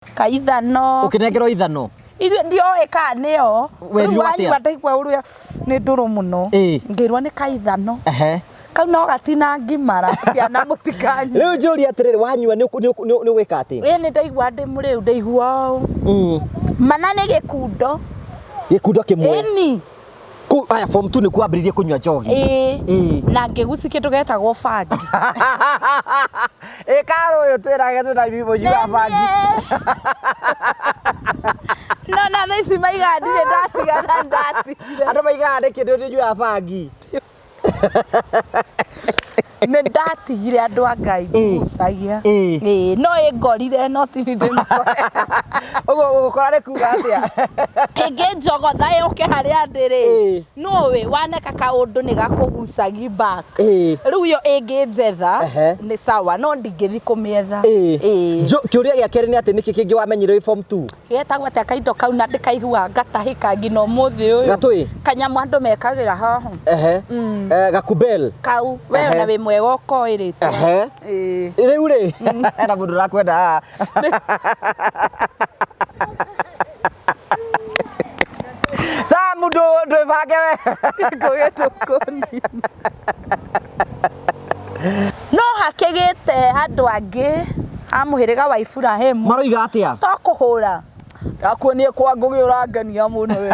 Kaithano. Ũkĩnengerwo ithano. Ithuĩ ndioĩ kana nĩyo. Werirwo Rĩu atĩa? wanyua ndaigua ũrĩa nĩ ndũrũ mũno. Ngĩrwo nĩ kaithano. Kau no gatina ngimara ciana mũtikanyue. Rĩu njũrie atĩrĩrĩ, wanyua nĩ ũgwĩka atĩ? Ĩĩ nĩ ndaigua ndĩ mũrĩu, ndaigua ũũ. Mana nĩ gĩkundo. Gĩkundo kĩmwe. Ĩni. Kũu aya form 2 nĩkuo wambĩrĩirie kũnyua njohi. Ĩĩ. Ĩĩ. Na ngĩguci kĩndũ getagwo bangi. Ĩ karo ũyũ twĩrage twĩna mũnyui wa bangi. No na thaa ici maigaga ndirĩ ndatigana ndatigire. Andũ maigaga nĩ kĩndũ ũnyuaga bangi. Nĩ ndatigire andũ a Ngai ndigucagia. Ĩĩ. Ĩĩ, no ĩngorire no ti ndĩmĩkore. Ũguo gũgũkora nĩ kuga atĩa? Ĩngĩnjogotha yũke harĩa ndĩ rĩ, Ĩĩ. nũĩ waneka kaũndũ nĩ gakũgucagi back. Ĩĩ. Rĩu yo ĩngĩnjetha Ehe. nĩ sawa no ndingĩthi kũmĩetha. Ĩĩ. Ĩĩ. Kĩũria gĩa kerĩ nĩ atĩ nĩkĩ kĩngĩ wamenyire wĩ form 2? Getagwo atĩa kaindo kau na ndĩkaiguaga ngatahĩka nginya ũmũthĩ ũyũ. Gatũĩ? Kanyamũ andũ mekagĩra haha. Ehe. Gakubel. Kau we Ehe. ona wĩ mwega ũkoĩ rĩtwa. Ehe. Ĩĩ. Rĩu rĩ, hena mũndũ ũrakwenda haha. Sam ndwĩbange we. Ngũgĩ tũkũnina. No hakĩgĩte andũ angĩ a mũhĩrĩga wa Iburahĩmu. Maroiga atĩa? To kũhũra. Ndakuonie kwa Ngũgĩ ũrangenia mũno we.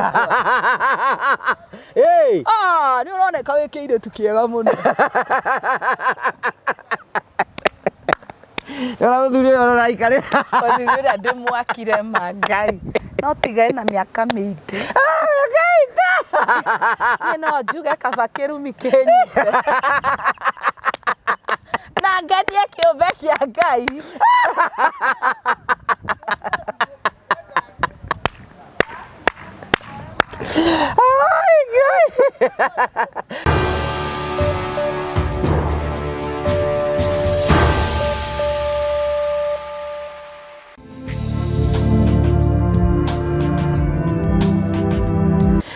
Ĩĩ. Ah, nĩ ũroneka wĩ kĩirĩtu kĩega mũno. Ona mũthuri ũyũ ũraikarĩra. Mũthuri ũrĩa ndĩmwakire ma Ngai. No tiga ena mĩaka mĩingĩ. Niĩ no njuge kaba kĩrumi kĩnyite. Na ngenie kĩũmbe kĩa Ngai. Ai, Ngai.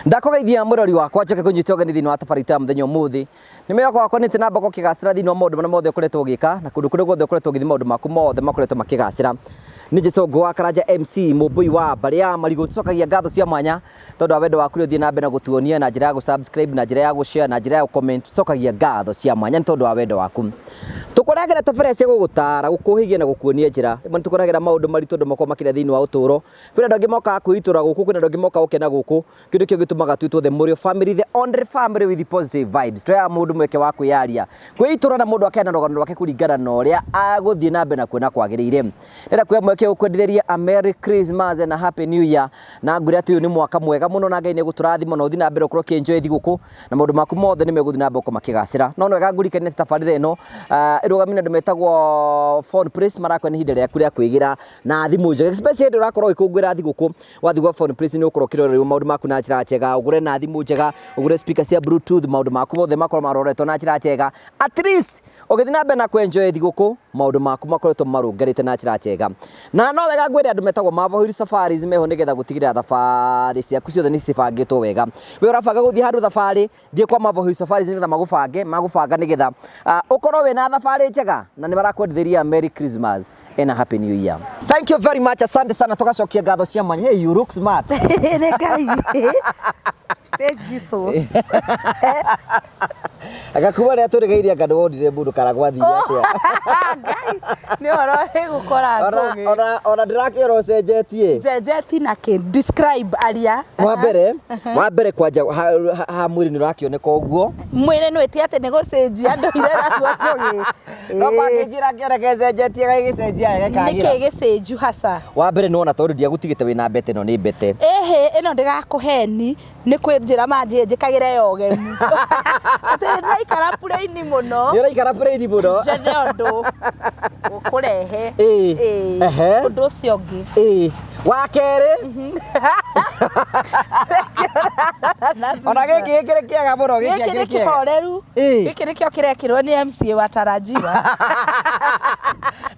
Ndakũgeithia mũrori wakwa njoke kũnyita ũgeni thĩinĩ wa tabarĩra ya mũthenya ũmũthĩ. Nĩ mwĩhoko wakwa nĩ atĩ namba ũkĩgacĩra thĩinĩ wa maũndũ marĩa mothe ũkoretwo ũgĩka na kũndũ kũrĩa guothe ũkoretwo ũgĩthiĩ maũndũ maku mothe makoretwo makĩgacĩra. Nĩ njĩtwo Ngũ wa Karanja MC mũmbũi wa mbarĩ ya marigũ. Tũcokagia ngatho cia mwanya tondũ wa wendo waku ũrĩa ũthiĩ na mbere na gũtuonia na njĩra ya gũ-subscribe, na njĩra ya gũ-share, na njĩra ya gũ-comment. Tũcokagia ngatho cia mwanya nĩ tondũ wa wendo waku. Tũkũrehagĩra tabarĩra cia gũgũtara, gũkũhĩgia na gũkuonia njĩra. Rĩmwe nĩ tũkũrehagĩra maũndũ maritũ andũ makoragwo makĩria thĩinĩ wa ũtũũro. Kwĩna andũ angĩ mokaga kwĩitũra gũkũ, kwĩna andũ angĩ mokaga gũkena gũkũ. Kĩndũ kĩo gĩtũmaga twĩtwo the Mũrĩo family, the only family with positive vibes. Tũheaga mũndũ mweke wa kwĩyaria, kwĩitũra na mũndũ akeana rũgano rwake kũringana na ũrĩa agũthiĩ na mbere na kuona kwagĩrĩire. Ndĩrenda kuoya mweke ũyũ kwendithĩria a Merry Christmas and a Happy New Year na ngwĩre atĩ ũyũ nĩ mwaka mwega mũno na Ngai nĩ egũtũrathima na ũthiĩ na mbere ũkorwo ũkĩ-enjoy thigũkũ na maũndũ maku mothe nĩ megũthiĩ na mbere gũkorwo makĩgacĩra. No nĩ wega ngũririkanie atĩ tabarĩra ĩno ĩrũgamĩrĩire andũ metagwo Phone Place marakwĩra nĩ ihinda rĩaku rĩa kwĩgĩra na thimũ njega especially hĩndĩ ũrakorwo ũgĩkũngũĩra thigũkũ. Wathiĩ gwa Phone Place nĩ ũgũkorwo ũkĩrorerwo maũndũ maku na njĩra njega, ũgũre na thimũ njega, ũgũre speaker cia bluetooth, maũndũ maku mothe makorwo maroretwo na njĩra njega. At least ũgĩthiĩ na mbere na kũ-enjoy thigũkũ, maũndũ maku makoretwo marũngarĩte na njĩra njega. Na no wega ngwĩre andũ metagwo Marvel Hill Safaris meho nĩgetha gũtigĩrĩra thabarĩ ciaku ciothe nĩ cibangĩtwo wega. We ũrabanga gũthiĩ handũ thabarĩ, thiĩ kwa Marvel Hill Safaris nĩgetha magũbange, magũbanga nĩgetha ũkorwo wĩna thabarĩ njega na nĩ marakwendithĩria Merry Christmas and a Happy New Year. Thank you very much, asante sana, tugacokia ngatho cia mwanya. Hey, you look smart. Nĩ Ngai. Nĩ Jesus. Anga kuma rĩrĩa tũrĩgĩire anga nĩwonire mũndũ kana gwathire atĩa? Ngai, nĩ ũhoro ĩgũkora Ngũgĩ. Ona ndĩrakĩona ũcenjetie. Njenjetie na kĩ? Describe aria. Wa mbere kwanja ha mwĩrĩ nĩ ũrakĩoneka ũguo. Mwĩrĩ nĩ wĩtie atĩ nĩ gũcenjia ndũire naguo Ngũgĩ. No mangĩnjĩra ngĩoneke cenjetie gagĩcenjia gakagĩra. Nĩkĩ gĩcenju hasa? Wa mbere nĩ wona tondũ ndiagũtigĩte wĩna mbete ĩno nĩ mbete. Ĩhĩ, ĩno ndĩgakũheni. Nĩ kwĩnjĩra manjie njĩkagĩre ya ũgemu. Atĩ ndĩraikara puraini mũno. Nĩ ũraikara puraini mũno. Njethe ũndũ ũkũrehe. Ĩĩ. Ĩĩ. Ehe. Ũndũ ũcio ũngĩ. Ĩĩ. Wa kerĩ. Ona gĩkĩ gĩkĩrĩ kĩega mũno. Gĩkĩ nĩ kĩhoreru. Ĩĩ. Gĩkĩ nĩkĩo kĩrekĩrwo nĩ MCA wa Tarajiwa.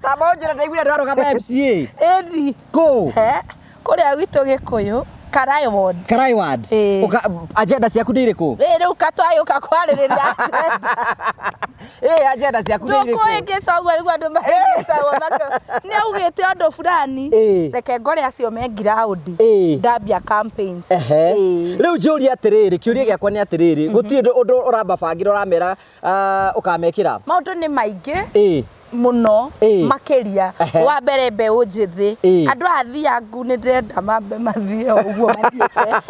Tamba ũnjĩre ndaiguire ndwarũgama MCA. Ĩni. Kũ? He. Kũrĩa gwitũ Gĩkũyũ. Karai ward. Karai ward. Ĩĩ. Agenda ciaku nĩ irĩkũ? Rĩ rĩu katwayũka kwarĩrĩria agenda. Ĩĩ, agenda ciaku nĩ irĩkũ? Ndũkũhĩngĩca ũguo nĩguo andũ mahĩngĩcagwo nĩ augĩte ũndũ fulani. Ĩĩ. Reke ngore acio me ground. Ĩĩ. Ndambia campaigns. Ehe. Ĩĩ. Rĩu njũrie atĩrĩrĩ, kĩũria gĩakwa nĩ atĩrĩrĩ, gũtirĩ ũndũ ũrambabangĩra ũramera ũkamekĩra? Maũndũ nĩ maingĩ Ĩĩ. mũno Ĩĩ. makĩria. Ehe. Wa mbere mbeũ njĩthĩ. Ĩĩ. Andũ aya athiangu nĩ ndĩrenda mambe mathiĩ o ũguo mathiĩte.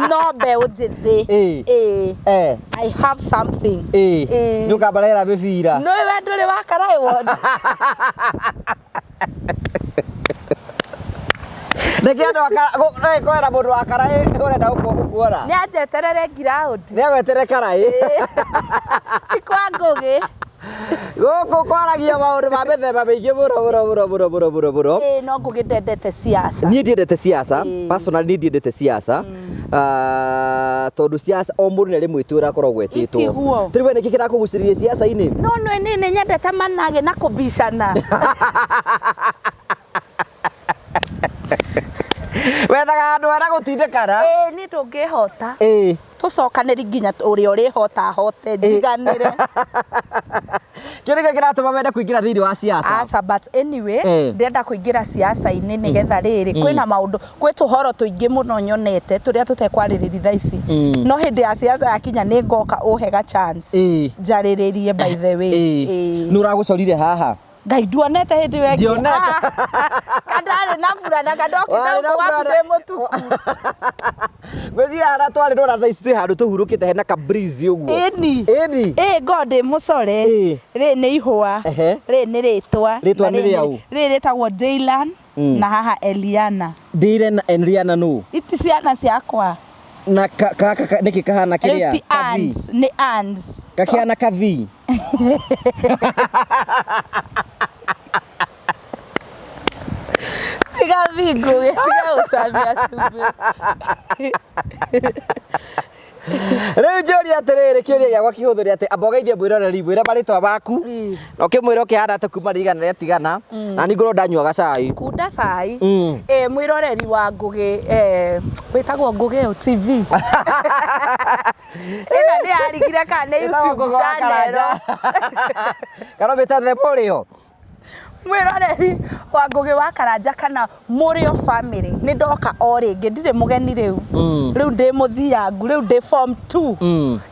No mbeũ njĩthĩ. Ĩĩ. Ĩĩ. Eh. I have something. Ĩĩ. Ĩĩ. Nĩ ũkambarehera mĩbira. Nĩ we ndũrĩ wa Karai ward. Nĩkĩ andũ kwĩra mũndũ wa Karai ũrenda gũkuona? Nĩ anjeterere ground. Nĩ agwetere Karai. Ti kwa Ngũgĩ. Gũkũ kwaragia maũndũ ma mĩthemba mĩingĩ mũno mũno mũno mũno mũno mũno mũno. Ĩĩ, no Ngũgĩ ndendete siasa. Niĩ ndiendete siasa, Ĩĩ. personally niĩ ndiendete siasa. Tondũ siasa o mũndũ nĩ arĩ mwĩtĩo akoragwo etĩtwo. Itiguo. Rĩu we nĩkĩ kĩrakũgucĩrĩria siasa-inĩ? No nĩ nĩ nĩ nyendete manage na kũbicana. Wethaga andũ arĩa gũtindĩkana. Ĩĩ, niĩ ndũngĩhota. Ĩĩ. Tũcokanĩri nginya ũrĩa ũrĩhota ahote njiganĩre. Kĩo nĩkĩo kĩratũma wende kũingĩra thĩinĩ wa siasa. Aca, but anyway, Eh. ndĩrenda kũingĩra siasa-inĩ nĩgetha rĩrĩ kwĩna maũndũ, gwĩ tũhoro tũingĩ mũno nyonete tũrĩa tũtekwarĩrĩria thaa ici. No hĩndĩ ya siasa yakinya nĩ ngoka ũhe ga chance. Ĩĩ. Njarĩrĩrie by the way. Ĩĩ. Ĩĩ. Nĩ ũragũcorire haha? Ngai nduonete hĩndĩ ĩyo ĩngĩ. Ndionete. Kandarĩ na burana kandokĩte Warĩ na gũkũ gwaku burana. ndĩ mũtuku. Ngwĩciria harĩa twarĩ ndona thaa ici twĩ handũ tũhurũkĩte hena ka breeze ũguo. Ĩni. Ĩni. Ĩĩ ngo ndĩ mũcore. Ĩĩ. Rĩrĩ nĩ ihũa. Ehe. Rĩrĩ nĩ rĩtwa. Rĩtwa Na nĩ rĩa ũ? Rĩrĩ rĩtagwo Daylan na haha Eliana. Ndĩire na Enriana nũ? Iti ciana ciakwa. Na kaka nĩkĩ kahana Rĩu kĩrĩa? ti Kavi. ants, nĩ ants. Gakĩhana kavi. Tiga Ngũgĩ, tiga gũcamia cumbĩ. Rĩu njũrie atĩrĩrĩ, kĩũria gĩakwa kĩhũthũ nĩ atĩ amba ũgeithie mwĩroreri, mwĩre marĩtwa maku, Ĩĩ. na ũkĩmwĩra ũkĩhana atĩa kuma rĩigana rĩa tigana, na niĩ ngorwo ndanyua gacai. Kunda cai. Mm. Ĩĩ mwĩroreri wa Ngũgĩ, wĩtagwo Ngũgĩ ũ TV. Ĩno nĩ yarigire kana nĩ Ĩtagwo YouTube Ngũgĩ wa channel. Karanja. Kana ũmĩte The Mũrĩo. Mwĩroreri wa Ngũgĩ wa Karanja kana Mũrĩo family, nĩ ndoka o rĩngĩ, ndirĩ mũgeni rĩu. Rĩu ndĩ mũthiangu, rĩu ndĩ form 2.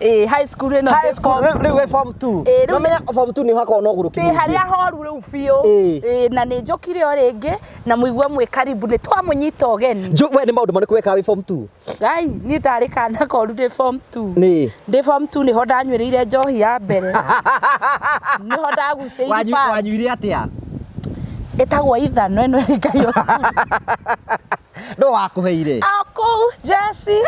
Ĩĩ, high school ĩno High ndĩ school, form rĩu wĩ form 2. Ĩĩ, rĩu Nĩũmenya form 2 nĩ hakoragwo na ũgũrũki ndĩ mũingĩ. harĩa horu rĩu biũ. Ĩĩ. Ĩĩ, na nĩ njũkire o rĩngĩ na mũigue mwĩ karibu, nĩ twamũnyita ũgeni. We nĩ maũndũ marĩkũ wekaga wĩ form 2? Ngai, niĩ ndarĩ kana koru ndĩ form 2. Nĩ. Ndĩ form 2 nĩho ndanyuĩrĩire njohi ya mbere. Nĩho ndagucĩirie bangi. Wanyuire atĩa? Ĩtagwo ithano ĩno ĩrĩ Ngai o cukuru. Nũ wakũheire? O kũu Jesse.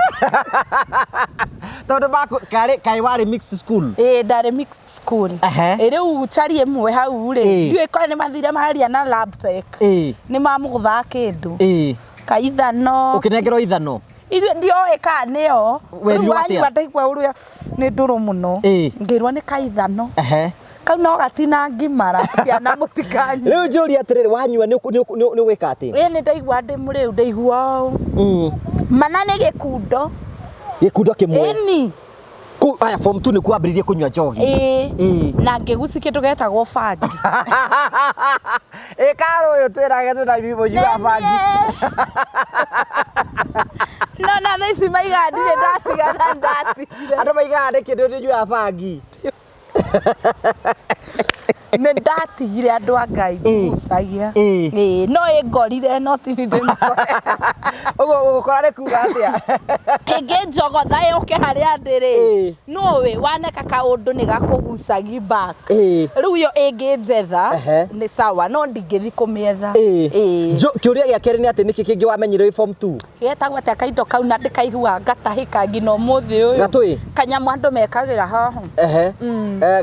Tondũ karĩ kaĩ warĩ mixed school? Ĩĩ ndarĩ mixed school. Ehe. Ĩ rĩu chari ĩmwe hau rĩ, Ĩĩ. ndiũĩ korwo nĩ mathire maria na lab tech. Ĩĩ. Nĩ mamũgũthaga kĩndũ. Ĩĩ. Kaithano. Ũkĩnengerwo ithano? Ithuĩ ndioĩ kana nĩyo. Werirwo Rĩu wanyua atĩa? ndaigua ũrĩa nĩ ndũrũ mũno. Ĩĩ. Ngĩrwo nĩ kaithano. Ehe. Kau no gatina mara ciana mũtikanyue. Rĩu njũrie atĩrĩrĩ, wanyua nĩ ũgwĩka atĩ? Ĩĩ nĩ ndaigua ndĩ mũrĩu, ndaigua ũũ. Mana nĩ gĩkundo. Gĩkundo kĩmwe. Ĩni. Kũu aya form 2 nĩkuo wambĩrĩirie kũnyua njohi. Ĩĩ. Ĩĩ. Na ngĩguci kĩndũ getagwo bangi. Ĩ karo ũyũ twĩrage twĩna mũnyui wa bangi. No na thaa ici maigaga ndirĩ ndatigana ndatigire. Andũ maigaga nĩkĩ ndũ nyuaga bangi. Nĩ ndatigire andũ a Ngai Ĩĩ. ngucagia. Ĩĩ. Ĩĩ, no ĩngorire no ti ndĩmĩkore. Ũguo ũgũkora nĩ kuga atĩa? Ĩngĩ njogotha yũke harĩa ndĩ rĩ, Ĩĩ. nũĩ waneka kaũndũ nĩ gakũgucagi back. Ĩĩ. Rĩu yo ĩngĩnjetha Ehe. nĩ sawa no ndingĩthi kũmĩetha. Ĩĩ. Ĩĩ. Kĩũria gĩa kerĩ nĩ atĩ nĩkĩ kĩngĩ wamenyire wĩ form 2? Getagwo atĩa kaindo kau na ndĩkaiguaga ngatahĩka nginya ũmũthĩ ũyũ. Gatũĩ? Kanyamũ andũ mekagĩra haha. Ehe.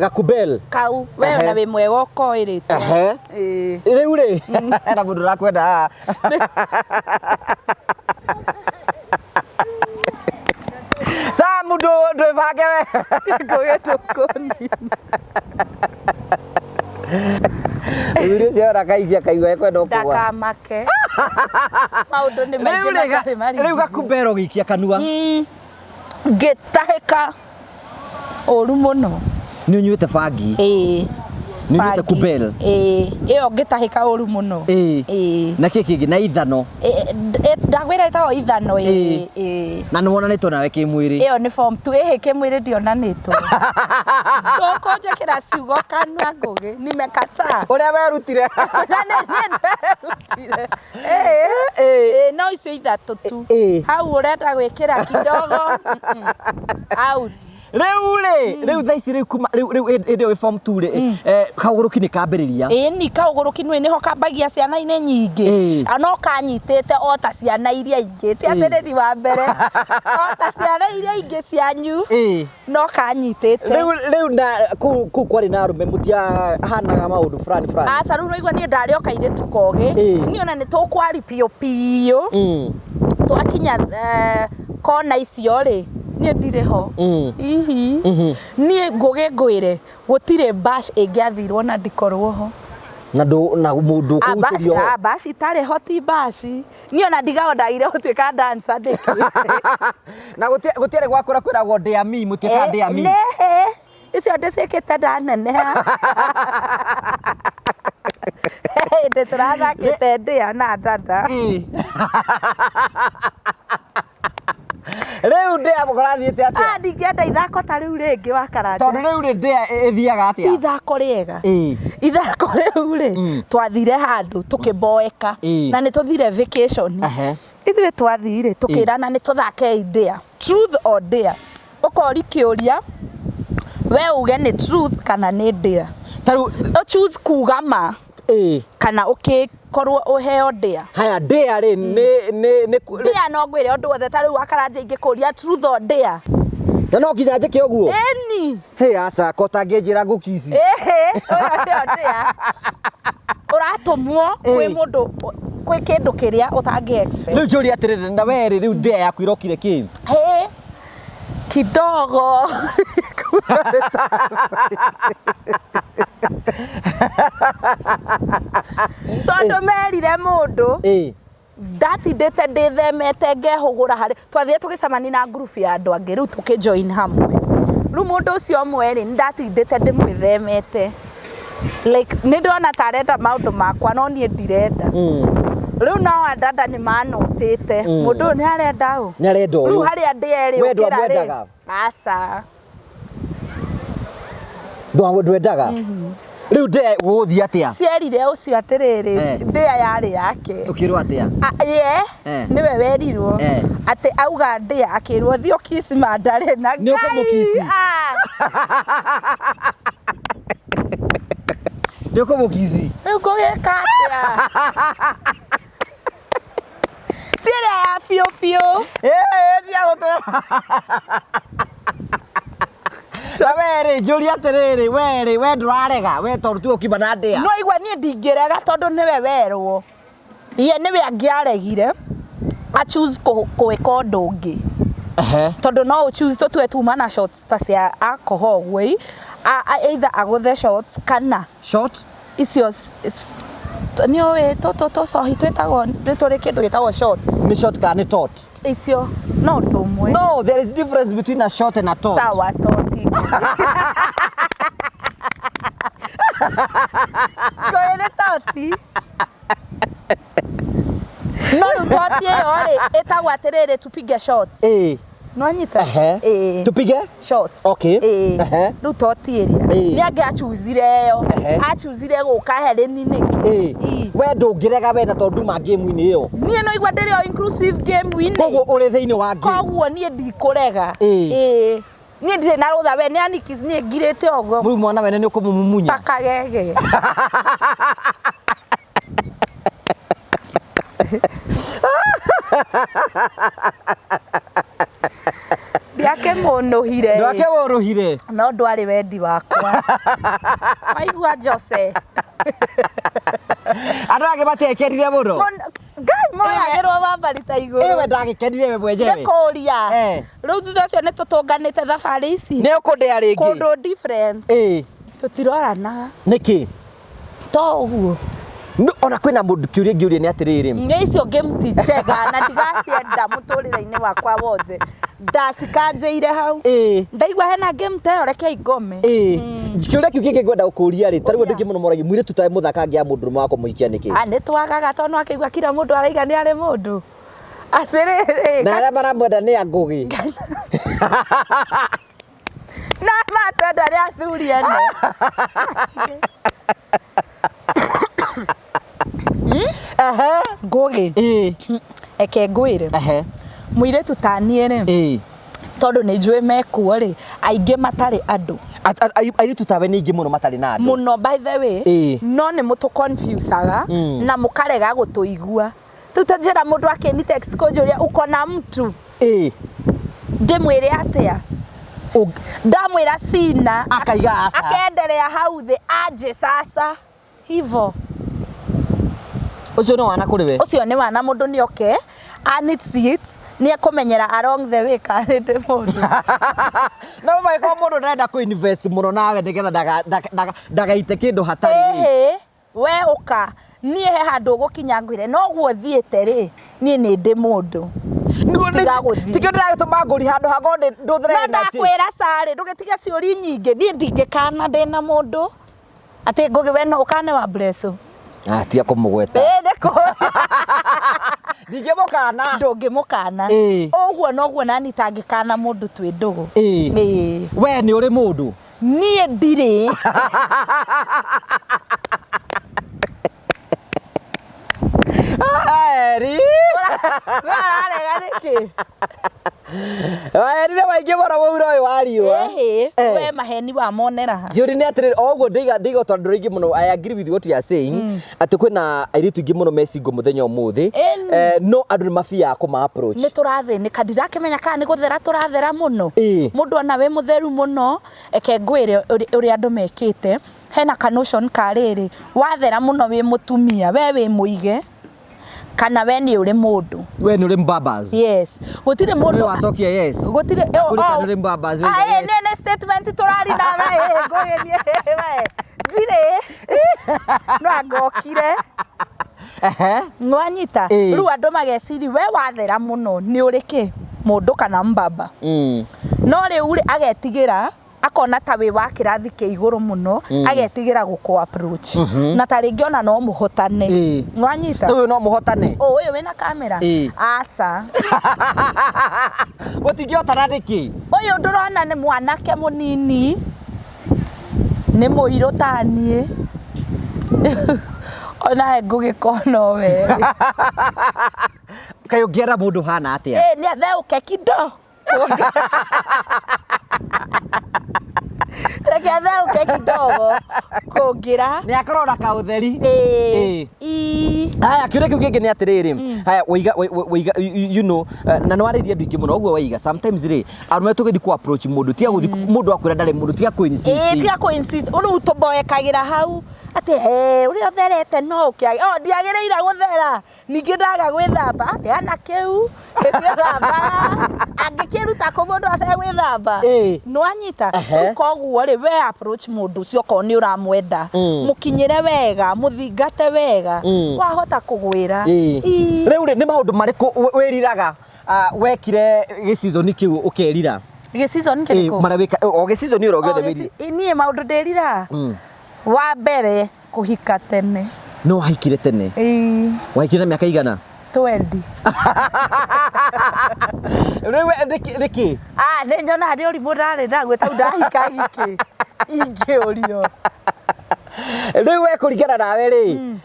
Gakubel. Kau we Ehe. ona wĩ mwega ũkoĩ rĩtwa. Ehe. Ĩĩ. Rĩu rĩ, hena mũndũ ũrakwenda haha. Sam ndwĩbange we. Ngũgĩ tũkũnina. Mũthuri ũcio ora kaingĩ akaigua ekwenda kũgwa. Ndakamake. Maũndũ nĩ maingĩ Rĩu rĩ, matarĩ maringithie. rĩu gakumbero gĩikia kanua. Ngĩtahĩka ũru mũno. Nĩ ũnyuĩte bangi. Ĩĩ. Nĩ ũnyuĩte Bangi. kubel. Ĩĩ. Ĩyo ngĩtahĩka ũru mũno. Ĩĩ. Ĩĩ. Na kĩ kĩngĩ na ithano. Ndakwĩra ĩtagwo ithano. Ĩĩ. Ĩĩ. Ĩĩ. Na nĩ wonanĩtwo nawe kĩmwĩrĩ. Ĩyo nĩ form 2 ĩhĩ kĩmwĩrĩ ndionanĩtwo. Ndũkũnjĩkĩra ciugo kanua Ngũgĩ. Nimekataa. Ũrĩa werutire. Na nĩ niĩ nderutire. Ĩĩ. Ĩĩ. Ĩĩ, no icio ithatũ tu. Ĩĩ. Hau ũrenda gwĩkĩra kidogo. Out. Rĩu rĩ, rĩu thaa ici rĩu kuma rĩu rĩu hĩndĩ ĩyo wĩ form 2 rĩ, kaũgũrũki nĩ kambĩrĩria. Ĩĩ ni kaũgũrũki nĩ nĩho kambagia ciana-inĩ nyingĩ. Ĩĩ. No kanyitĩte o ta ciana iria ingĩ. Ti atĩrĩri wa mbere. O ta ciana iria ingĩ cianyu. Ĩĩ. No kanyitĩte. Rĩu rĩu na kũu kũu kwarĩ na arũme mũtiahanaga maũndũ fulani fulani. Aca rĩu nĩwaigua niĩ ndarĩ o kairĩtu kogĩ. Ĩĩ. Niĩ ona nĩ tũkwari piũ piũ. Twakinya kona icio rĩ, niĩ ndirĩ ho. Ihi. Niĩ Ngũgĩ ngwĩre, gũtirĩ bash ĩngĩathirwo na ndikorwo ho. Na ndũ na mũndũ ũkũhutĩrio ho. Bash itarĩ ho ti bash. Niĩ ona ndigagwo ndagire gũtuĩka dancer nĩkĩ. Na gũtiarĩ gwakũra kwĩragwo ndĩa mi, mũtiĩkaga ndĩa mi. Nĩhĩ. Icio ndĩciĩkĩte ndaneneha. Hĩndĩ tũrathakĩte ndĩa na dada. Ĩĩ. Rĩu ndĩa mũkorathiĩte atĩa? Ah, ndingĩenda ithako ta rĩu rĩngĩ wa Karanja. Tondũ rĩu rĩ ndĩa ĩthiaga Ti atĩa? ithako rĩega. Ĩĩ. Ithako rĩu rĩ, twathire handũ tũkĩboeka Ĩĩ. na nĩ tũthire vacation. Ehe. Ithuĩ twathire tũkĩrana nĩ tũthakei ndĩa. Truth or dare. Ũkori kĩũria we uge nĩ truth kana nĩ dare. Ta rĩu Ũ choose kuga ma ĩĩ. kana ũkĩkorwo ũheo dare. Haya ndĩa rĩ nĩ nĩ nĩ Dare no ngwĩre ũndũ wothe ta rĩu wa Karanja ingĩkũria truth or dare. Na no nginya njĩke ũguo? Ĩni. Hĩ aca ko tangĩnjĩra ngũkici. Ĩhĩ, ũyũ nĩyo ndĩa. Ũratũmwo kwĩ Ĩĩ. mũndũ kwĩ kĩndũ kĩrĩa ũtangĩ expect. Rĩu njũrie atĩrĩrĩ na we rĩ rĩu ndĩa yaku ĩrokire kĩ? Hĩ, kidogo. Tondũ merire mũndũ Ĩĩ. ndatindĩte ndĩthemete ngehũgũra harĩ twathire tũgĩcemania na ngurubu ya andũ angĩ rĩu tũkĩjoin hamwe rĩu mũndũ ũcio ũmwe rĩ nĩndatindĩte ndĩmwĩthemete like nĩ ndona ta arenda maũndũ makwa no niĩ ndirenda rĩu no andanda nĩ manotĩte mũndũ ũyũ nĩ arenda ũ Nĩ arenda ũyũ. rĩu harĩa ndĩ erĩ We ũkĩra rĩ ndwamwendaga? aca Ndwendaga? Rĩu ndĩa gũgũthiĩ atĩa? cierire ũcio atĩrĩrĩ Eh. ndĩa yarĩ yake. Ũkĩrwo atĩa? Ye Eh. nĩwe werirwo Eh. atĩ auga ndĩa akĩrwo thiĩ ũkici mandarĩ na Nĩ ũkũmũkici? ah. Nĩ ũkũmũkici? Rĩu ngũgĩka atĩa? Ti ĩrĩa ya biũ biũ. Ĩĩ tia gũtwĩra. Na we rĩ njũrie atĩrĩrĩ we rĩ we ndũrarega we tondũ tuge ũkiuma na ndĩa. No igua niĩ ndingĩrega tondũ nĩwe werwo. Ye nĩwe angĩaregire a choose gwĩka ũndũ ũngĩ. Ehe. Tondũ no ũ choose tũtue tuma na shots ta cia alcohol ũguo ĩ, either agũthe shots kana Short? icio nĩ ũĩ tũtũ tũcohi twĩtagwo nĩ tũrĩ kĩndũ gĩtagwo shots. Nĩ short kana nĩ tot? Icio no ũndũ ũmwe. No, there is difference between a short and a tot. Sawa toti. Ngũĩ nĩ toti. No rĩu toti ĩyo rĩ ĩtagwo atĩrĩrĩ tupige shots. Ĩĩ. Nĩwanyita? Ehe. Ĩĩ. Tupige? Shots. Okay. Ĩĩ. Ehe. Rĩu toti ĩrĩa. Ĩĩ. Nĩ angĩachuzire ĩyo. Ehe. Achuzire gũka Helen nĩkĩ? Ĩĩ. Ĩĩ. We ndũngĩrega we na tondũ nduma game-inĩ ĩyo. Niĩ no igua ndĩrĩ o inclusive game-inĩ. Koguo ũrĩ thĩinĩ wa game. Koguo niĩ ndikũrega. Ĩĩ. Ĩĩ. Niĩ ndirĩ na rũtha we nĩ anikis niĩ ngirĩte ũguo. Rĩu mwana wene nĩ ũkũmũmumunya. Ta kagege. Ndiakĩmũnũhire. Ndwakĩũrũhire. No ndwarĩ wendi wakwa. Waigua Jose. Andũ angĩ matiakenire mũno. Ngai moyagĩrwo mambari ta Ĩ we igũrũ. ndagĩkenire we mwenyewe. Nĩ kũria. Eh. Rĩu thutha ũcio nĩ tũtũnganĩte thabarĩ ici. Nĩ ũkũndĩa rĩngĩ. Kũndũ different. Ĩĩ. Tũtiroranaga. Nĩkĩ? To ũguo. No, ona kwĩna mũndũ kĩũria ngĩũria nĩ atĩrĩrĩ. Nĩ icio game ti njega na ndigacienda mũtũrĩre-inĩ wakwa wothe. Ndacikanjĩire hau. Ndaigua hena game ta ĩyo reke ingome. Ĩĩ. Kĩũria kĩu kĩngĩ ngwenda gũkũria rĩ, ta rĩu andũ aingĩ mũno moragia mũirĩtu tawe mũthaka angĩaga mũndũrũme wa kũmũhikia nĩkĩ? Ah, nĩ twagaga tondũ akĩigua kila mũndũ araiga nĩ arĩ mũndũ. Atĩrĩrĩ. Na arĩa maramwenda nĩ angũgĩ. Na matwenda nĩ athuri ene. Ngũgĩ. Eke ngwĩre. Mũirĩtu ta niĩ rĩ. Tondũ nĩ njũĩ mekuo rĩ, aingĩ matarĩ andũ. Airĩtu tawe nĩ aingĩ mũno matarĩ na andũ. Mũno by the way. No nĩ mũtũ confusaga na mũkarega gũtũigua. Rĩu ta njĩra mũndũ akĩni text kũnjũria uko na mtu. Ndĩmwĩre atĩa? Ndamwĩra sina. Akaiga aca. Akendelea hau thĩ aje sasa. Hivo. Ũcio nĩ wana kũrĩ we? Ũcio nĩ wana mũndũ nĩ oke. Ani treat nĩ ekũmenyera along the way kana nĩ ndĩ mũndũ. No mangĩkorwo mũndũ ndarenda kũ invest mũno nawe nĩgetha ndagaite kĩndũ hatarĩ. Ĩhĩ, we ũka. Niĩ he handũ ũgũkinya ngwĩre noguo thiĩte rĩ, niĩ nĩ ndĩ mũndũ. Tiga gũthiĩ. Tikio ndĩragĩtũma ngũri handũ ha ngorwo ndũthĩre No ndakwĩra carĩ, ndũgĩtige ciũri nyingĩ. Niĩ ndingĩkana ndĩna mũndũ. Atĩ Ngũgĩ we no ũkane wa Blesso. Ah, tiga kũmũgweta. Ĩĩ nĩ kũũria. Ndingĩmũkana. Ndũngĩmũkana. Ũguo noguo nani itangĩkana mũndũ twĩ ndũgũ. Ĩĩ. We nĩ ũrĩ mũndũ? Niĩ ndirĩ. Eri. We ũrarega nĩkĩ? Eri nĩ waingĩ mũno mũhuro ũyũ wa riũa. Ĩhĩ, we maheni wamonera ha. Njũri nĩ atĩrĩrĩ, o ũguo ndaiga tondũ andũ aingĩ mũno, I agree with what you are saying, atĩ kwĩna airĩtu aingĩ mũno me single mũthenya ũmũthĩ, no andũ nĩ mabiaga kũma approach. Nĩ tũrathĩnĩka, ndirakĩmenya kana nĩ gũthera tũrathera mũno. Mũndũ ona wĩ mũtheru mũno, eke ngwĩre ũrĩa andũ mekĩte, hena ka notion ka rĩrĩ, wathera mũno wĩ mũtumia, we wĩ mũige, kana we nĩ ũrĩ mũndũ. We nĩ ũrĩ mbabas. Yes. Gũtirĩ mũndũ. We wacokia yes. Gũtirĩ. Kũrĩ kana ũrĩ mbabas, we Ah, yes. nĩ statement tũrari nawe, Ngũgĩ niĩ, we. Ndirĩ. No angokire. Nwanyita. Rĩu andũ mageciri we wathera mũno nĩ ũrĩ kĩ? Mũndũ kana mbaba. No rĩu rĩ agetigĩra akona ta wĩ wa kĩrathi kĩa igũrũ mũno, agetigĩra gũkũ approach. Na ta rĩngĩ ona no mũhotane. Nwanyita? Ũyũ no mũhotane. Ũ, ũyũ wĩna kamera? Aca. Mũtingĩhotana nĩkĩ? Ũyũ ndũrona nĩ mwanake mũnini, nĩ mũirũ ta niĩ. Ona ngũgĩkorwo no we. Kaĩ ũngĩenda mũndũ hana atĩa? Nĩ atheũke kido. Reke atheũke kidogo kũngĩra. Nĩ akorwo na kaũtheri. Haya, kĩũria kĩu kĩngĩ nĩ atĩrĩrĩ. Haya, waiga, waiga, you know, na nĩ warĩria andũ aingĩ mũno, ũguo waiga, sometimes rĩ, arũme tũgĩthiĩ kũ approach mũndũ, tiga gũthiĩ mũndũ akwĩra ndarĩ mũndũ, tiga kũ insist. Tiga kũ insist. Rĩu tũmboekagĩra hau atĩ, he, ũrĩa ũtherete no ũkĩage. Oh, ndiagĩrĩire gũthera. Ningĩ ndaga gwĩthamba, atĩ ana kĩu, gwĩthamba. Angĩkĩruta kũ mũndũ ategwĩthamba? Nĩwanyita? Rĩu koguo rĩ, we approach mũndũ ũcio okorwo nĩ ũramwenda. Mũkinyĩre wega, mũthingate wega. Wahota kũgwĩra. Rĩu rĩ, nĩ maũndũ marĩkũ wĩriraga, wekire gĩcizoni kĩu ũkerira? Gĩcizoni kĩrĩkũ? Marĩa wĩka, o gĩcizoni ũrĩa ũngĩothe wĩrira. Niĩ maũndũ ndĩrira? Wa mbere, kũhika tene. No wahikire tene? Wahikire na mĩaka igana? 20. Rĩu nĩkĩ? Ah, nĩ nyonaga nĩ ũrimũ ndarĩ naguo tondũ ndahika gikĩ. Ingĩũrio. Rĩu we kũringana nawe rĩ,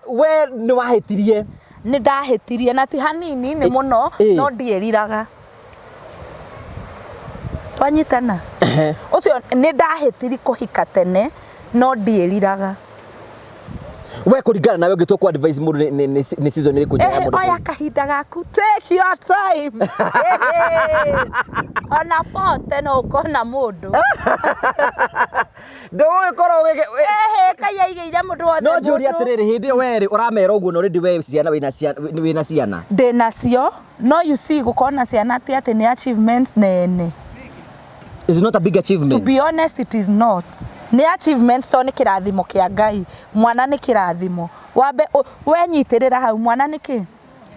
we nĩ wahĩtirie? Nĩ ndahĩtirie na ti hanini nĩ mũno, no ndiĩriraga. Twanyitana? Ũcio nĩ ndahĩtirie kũhika tene, no ndiĩriraga. We kũringana nawe ũngĩtua kũ advise mũndũ nĩ season ĩrĩkũ njega ya mũndũ Oya kũhika? kahinda gaku, take your time. Ona 40 no ũkona mũndũ. Ndũgũgĩkorwo ũgĩke- Kai aigĩire mũndũ wothe No njũrie mũndũ. atĩrĩrĩ, hĩndĩ ĩyo we rĩ, ũramera ũguo na already we ciana wĩna ciana, wĩna ciana? Ndĩnacio, no you see gũkorwo na ciana ti atĩ nĩ achievements nene. It's not a big achievement. To be honest, it is not. Nĩ achievement to nĩ kĩrathimo kĩa Ngai. Mwana nĩ kĩrathimo. Wambe wenyitĩrĩra hau, mwana nĩ kĩ?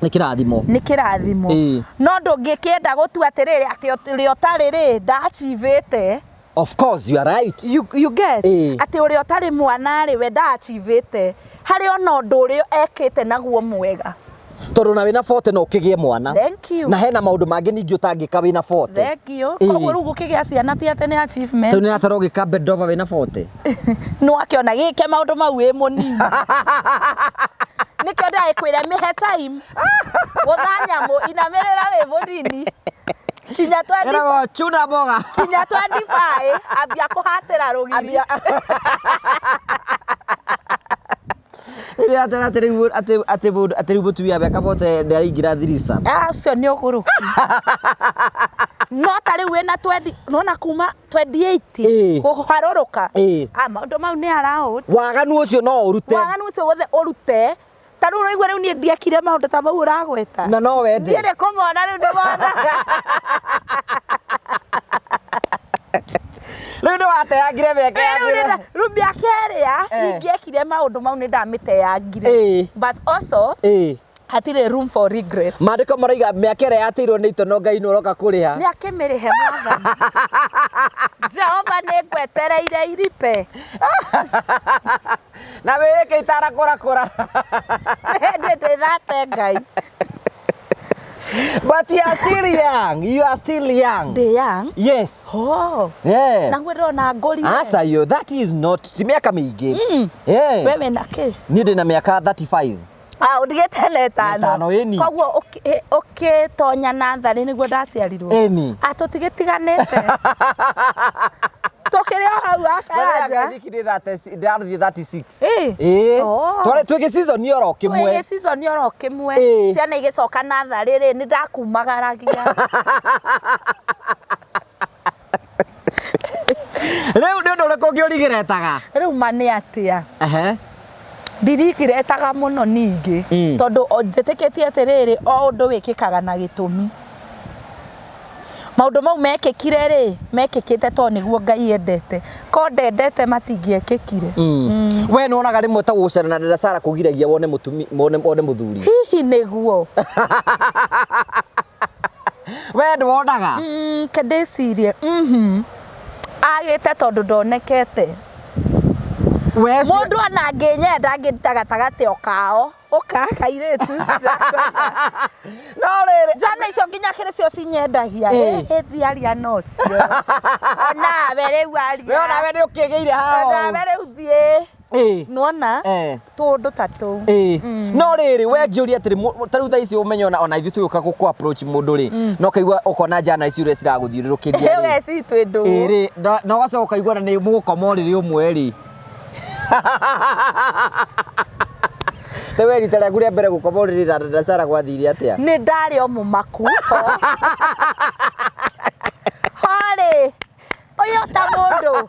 Nĩ kĩrathimo. Nĩ kĩrathimo. No ndũngĩkĩenda gũtua atĩrĩrĩ atĩ ũrĩa ũtarĩ rĩ ndaachivĩte. Of course you are right. You get? Atĩ ũrĩa ũtarĩ mwana rĩ we ndaachivĩte. Harĩ ona ũndũ ũrĩa ekĩte naguo mwega. Tondũ na wĩna 40 no ũkĩgĩe mwana. Thank you. Na hena maũndũ mangĩ ningĩ ũtangĩka wĩna 40. Thank you. Koguo rĩu gũkĩgĩa ciana ti atĩ nĩ achievement. Tondũ nĩ atara ũgĩka bend over wĩna 40. Nĩ wakĩona gĩke maũndũ mau wĩ mũnini. Nĩkĩo ndĩrakwĩra mĩhe time. Gũtha nyamũ inamĩrĩra wĩ mũnini. Kinya 20 Ĩragwo chuna mboga. Kinya 25 ambia kũhatĩra rũgiri. Rĩrĩa atara atĩ rĩu atĩ atĩ mũndũ atĩ rĩu mũtumia mĩaka 40 ndaraingĩra thirisa. Ah, ũcio nĩ ũgũrũki. No ta rĩu wĩna 20, nona kuma 28 kũharũrũka. Ah, maũndũ mau nĩ allowed. Waganu ũcio no ũrute. Waganu ũcio wothe ũrute. Ta rĩu ũraigua rĩu niĩ ndiekire maũndũ ta mau ũragweta. Na no wende. Niĩ nĩ kũmona rĩu ndĩmonaga. Rĩu nĩ wateangire mĩaka yaku. Rĩu mĩaka ĩrĩa ingĩekire maũndũ mau nĩ ndamĩteangire. But also hatirĩ room for regret. Maandĩko maroiga mĩaka ĩrĩa yateirwo nĩ itono Ngai nĩ ũroka kũrĩha. Nĩ akĩmĩrĩhe Mwathani. Jehova nĩ ngwetereire iripe. Na wĩĩke itarakũrakũra. Hĩndĩ ndĩthate Ngai. But you are still young. You are still young. Ndĩ young? Yes. Oh. Yeah. Na ngwĩrwo ngũrire. Asa yo, that is not ti mĩaka mĩingĩ. Yeah. We wĩna kĩ? Niĩ ndĩ na mĩaka 35. Ah, ũndigĩte na ĩtano. Ĩtano, ĩni. Koguo ũkĩtonya natharĩ nĩguo ndaciarirwo. Ĩni. Ah, tũtigĩtiganĩte. Tũkĩrĩ o hau Akaranja. Ndathiĩ 36. Ĩĩ. Twari twĩ gĩcizoni oro kĩmwe. Twĩ gĩcizoni oro kĩmwe. Ciana igĩcoka natharĩ rĩ, nĩ ndakumagaragia. Rĩu nĩ ũndũ ũrĩkũ ũngĩ ũrigiretaga? Rĩu ma nĩ atĩa? Ndirigiretaga mũno ningĩ tondũ njĩtĩkĩtie atĩrĩrĩ o ũndũ wĩkĩkaga na gĩtũmi. Maũndũ mau mekĩkire rĩ, mekĩkĩte tondũ nĩguo Ngai endete. Ko ndendete matingĩekĩkire. We nĩ wonaga rĩmwe ta gũcera na dada Sarah kũgiragia wone mũtumi, wone mũthuri? Hihi nĩguo. We ndwonaga? Ke ndĩcirie. Agĩte tondũ ndonekete. Mũndũ ona angĩnyenda angĩnduta gatagatĩ o kao. Ũka kairĩtu. No rĩrĩ. Njana icio nginya kĩrĩ cio cinyendagia. Ĩhĩ aria no cio. Onawe rĩu aria. We onawe nĩ ũkĩgĩire hao. Onawe rĩu thiĩ. Nĩwona? Tũndũ ta tũu. No rĩrĩ, we ngĩũria atĩrĩ, ta rĩu thaa ici ũmenye ona ithuĩ tũgĩũka gũkũ approach mũndũ rĩ, no ũkaigua ũkona njana ici ũrĩa ciragũthiũrũrũkĩria rĩ. Ũgeci twĩ ndũgũ. Ĩrĩ, na ũgacoka ũkaigua na nĩ mũgũkoma ũrĩrĩ ũmwe rĩ. Te we rita rĩaku rĩa mbere gũkoma ũrĩrĩ na dada Sarah gwathire atĩa? Nĩ ndarĩ o mũmaku. Horĩ. Ũyũ ta mũndũ.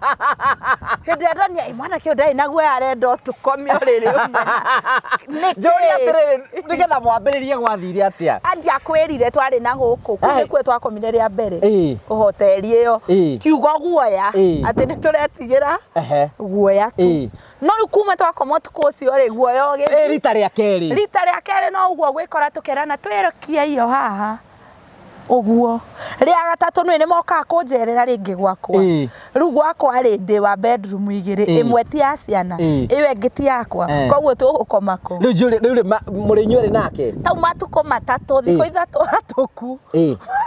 Hĩndĩ ĩrĩa ndonire, mwanake ũyũ ndarĩ na guoya arenda o tũkome ũrĩrĩ ũmwe. Nĩkĩ? Njũria atĩrĩrĩ, nĩgetha mwambĩrĩrie gwathire atĩa? Anjia kwĩrire twarĩ na gũkũ, kũu nĩkuo twakomire rĩa mbere. Hoteli ĩyo. Kiugo guoya, atĩ nĩ tũretigĩra guoya tu. No rĩu kuma twakoma ũtukũ ũcio rĩ, guoya ũgĩthiĩ. Rita rĩa kerĩ. Rita rĩa kerĩ no ũguo gwĩkora tũkerana twĩrũkie iyo haha. Ũguo. Rĩa gatatũ nĩ nĩ mokaga kũnjerera rĩngĩ gwakwa. Rĩu gwakwa rĩ ndĩ wa bedroom igĩrĩ, ĩmwe ti ya ciana, ĩyo ĩngĩ ti yakwa. Koguo tũgũkoma kũ? Rĩu njũrie, rĩu rĩ mũrĩ inyuerĩ nake? Tau matukũ matatũ, thikũ ithatũ hatũku.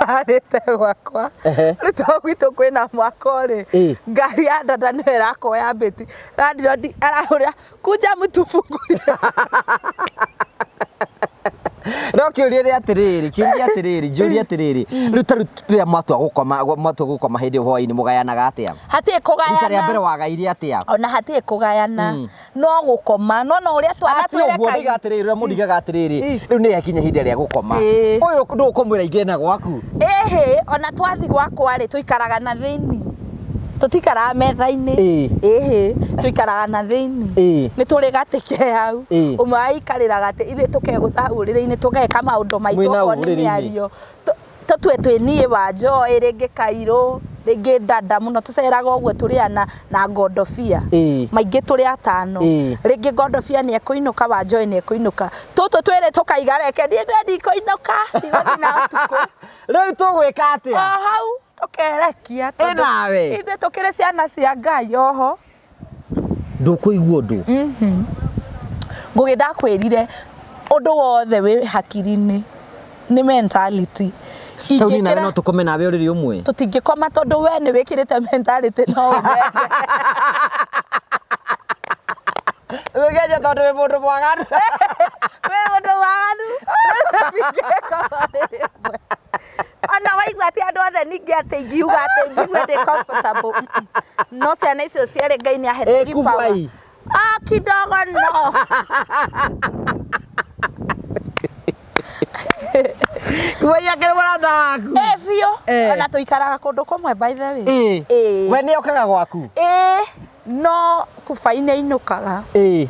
Arĩte gwakwa. Rĩu to gwitũ kwĩna mwako rĩ, ngari ya dada nĩyo ĩrakorwo yambĩtie. Landlord arahũra kuja mtufungulie. No kĩũria nĩ atĩrĩrĩ, kĩũria atĩrĩrĩ, njũria atĩrĩrĩ, rĩu ta rĩu rĩrĩa mwatua gũkoma, mwatua gũkoma hĩndĩ ĩyo hwaĩ-inĩ mũgayanaga atĩa? Hatirĩ kũgayana. Rita rĩa mbere wagaire atĩa? Ona hatirĩ kũgayana. No gũkoma, no no ũrĩa twana Acio ũguo twĩrekagia. ndiga atĩrĩrĩ, ũrĩa mũndigaga atĩrĩrĩ, rĩu nĩ yakinya ihinda rĩa gũkoma. Ũyũ ndũ ũkũmwĩra aingĩre na gwaku? Ĩhĩ, ona twathi gwakwa rĩ, tũikaraga na thĩinĩ. Tũtikaraga metha-inĩ. Ĩhĩ, tũikaraga na thĩinĩ. Nĩ tũrĩ gatĩ ke hau. Ũmwe aikarĩra gatĩ, ithuĩ tũkegũta hau ũrĩrĩ-inĩ tũgeka maũndũ maitũ Mwĩna okorwo nĩ ũrĩrĩ-inĩ? mĩario. Tũtue twĩ niĩ wa Joy, rĩngĩ Kairũ, Rĩngĩ dada mũno tũceraga ũguo tũrĩ ana na ngondobia. Maingĩ tũrĩ atano. Rĩngĩ ngondobia nĩ ekũinũka, wa Joy nĩ ekũinũka, tũtũ twĩrĩ tũkaiga reke niĩ ithuĩ ndikũinũka, ndigũthiĩ na ũtukũ. Rĩu tũgwĩka atĩa? O hau tũkerekia tondũ Ĩ nawe? Ithuĩ tũkĩrĩ ciana cia Ngai oho. Ndũkũigua ũndũ. Ngũgĩ ndakwĩrire ũndũ wothe wĩ hakiri-inĩ nĩ mentality. Tau niĩ nawe Ingĩkĩra no tũkome nawe ũrĩrĩ ũmwe? Tũtingĩkoma tondũ we nĩ wĩkĩrĩte mentality no ũmene. Wĩgerie tondũ wĩ mũndũ mwaganu. Wĩ mũndũ mwaganu. Tũtingĩkoma ũrĩrĩ ũmwe. Ona waigua atĩ andũ othe ningĩ atĩ ingiuga atĩ njigue ndĩ comfortable. No ciana icio cierĩ Ngai nĩ ahete Ĩ, gipawa. kubai. Ah, kidogo no. Kubai akĩrĩ mũrata waku? Ĩ biũ. Eh. Ona tũikaraga kũndũ kũmwe by the way. Ĩ. Ĩ. We nĩ okaga gwaku? Ĩ, no kubai nĩ ainũkaga. Ĩ.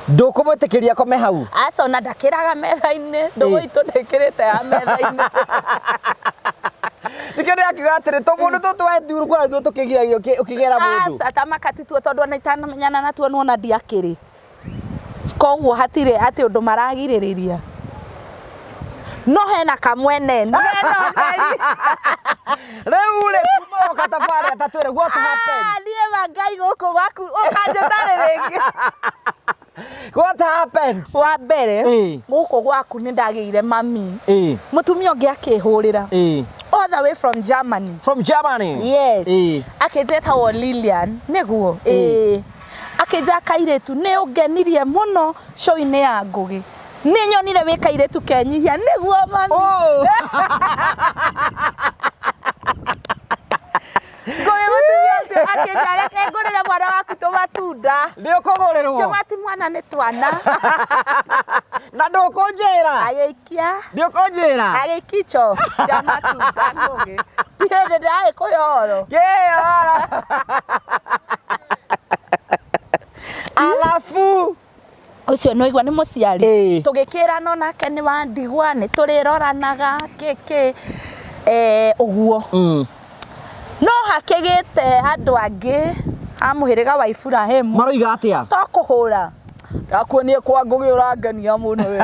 Ndũkũmwĩtĩkĩria akome hau? Aca, ona ndakĩraga metha-inĩ, ndũgũ itũ ndĩkĩrĩte ya metha-inĩ. Nĩkĩo ndĩrakiuga atĩrĩ, tũmũndũ tũtũ weturu kwa tuo tũkĩgiragio ũkĩgera mũndũ. Aca, ta makati tuo tondũ ona itanamenyana natuo nĩwona ndiakĩrĩ. Koguo hatirĩ atĩ ũndũ maragirĩrĩria. No hena kamwene, hena ũtheri. Rĩu rĩ, kuma woka tabarĩra ta twĩre what happened? Ah, niĩ ma Ngai gũkũ gwaku ũkanjĩtarĩ rĩngĩ. What happened? Wa mbere, Ĩ. gũkũ gwaku nĩ ndagĩire mami. Ĩ. Mũtumia ũngĩ akĩhũrĩra. Ĩ. All the way from Germany. From Germany? Yes. Ĩ. Akĩnjĩtagwo Lilian, nĩguo? Ĩ. Ĩ. Akĩnjĩra kairĩtu nĩ ũngenirie mũno show-inĩ ya Ngũgĩ. Nĩ nyonire wĩ kairĩtu kenyihia, nĩguo mami. Oh. Ngũgĩ mũtumia ũcio akĩnjĩra reke ngũrĩre mwana waku tũmatunda. Nĩ ũkũgũrĩrwo? Ngĩmwĩra ti mwana nĩ twana. Na ndũkũnjĩra? Agĩikia. Nĩ ũkũnjĩra? Agĩikicho cia matunda Ngũgĩ. Ti hĩndĩ ndĩragĩkũhe ũhoro. Kĩhoro. Alafu Ũcio nĩ waigua nĩ mũciari. Ĩ. Tũgĩkĩrana onake nĩ wa ndigwa, nĩ tũrĩroranaga kĩkĩ ũguo. No hakĩgĩte andũ angĩ a mũhĩrĩga wa Iburahĩmu. Maroiga atĩa? To kũhũra. Ndakuonie kwa Ngũgĩ ũrangenia mũno we.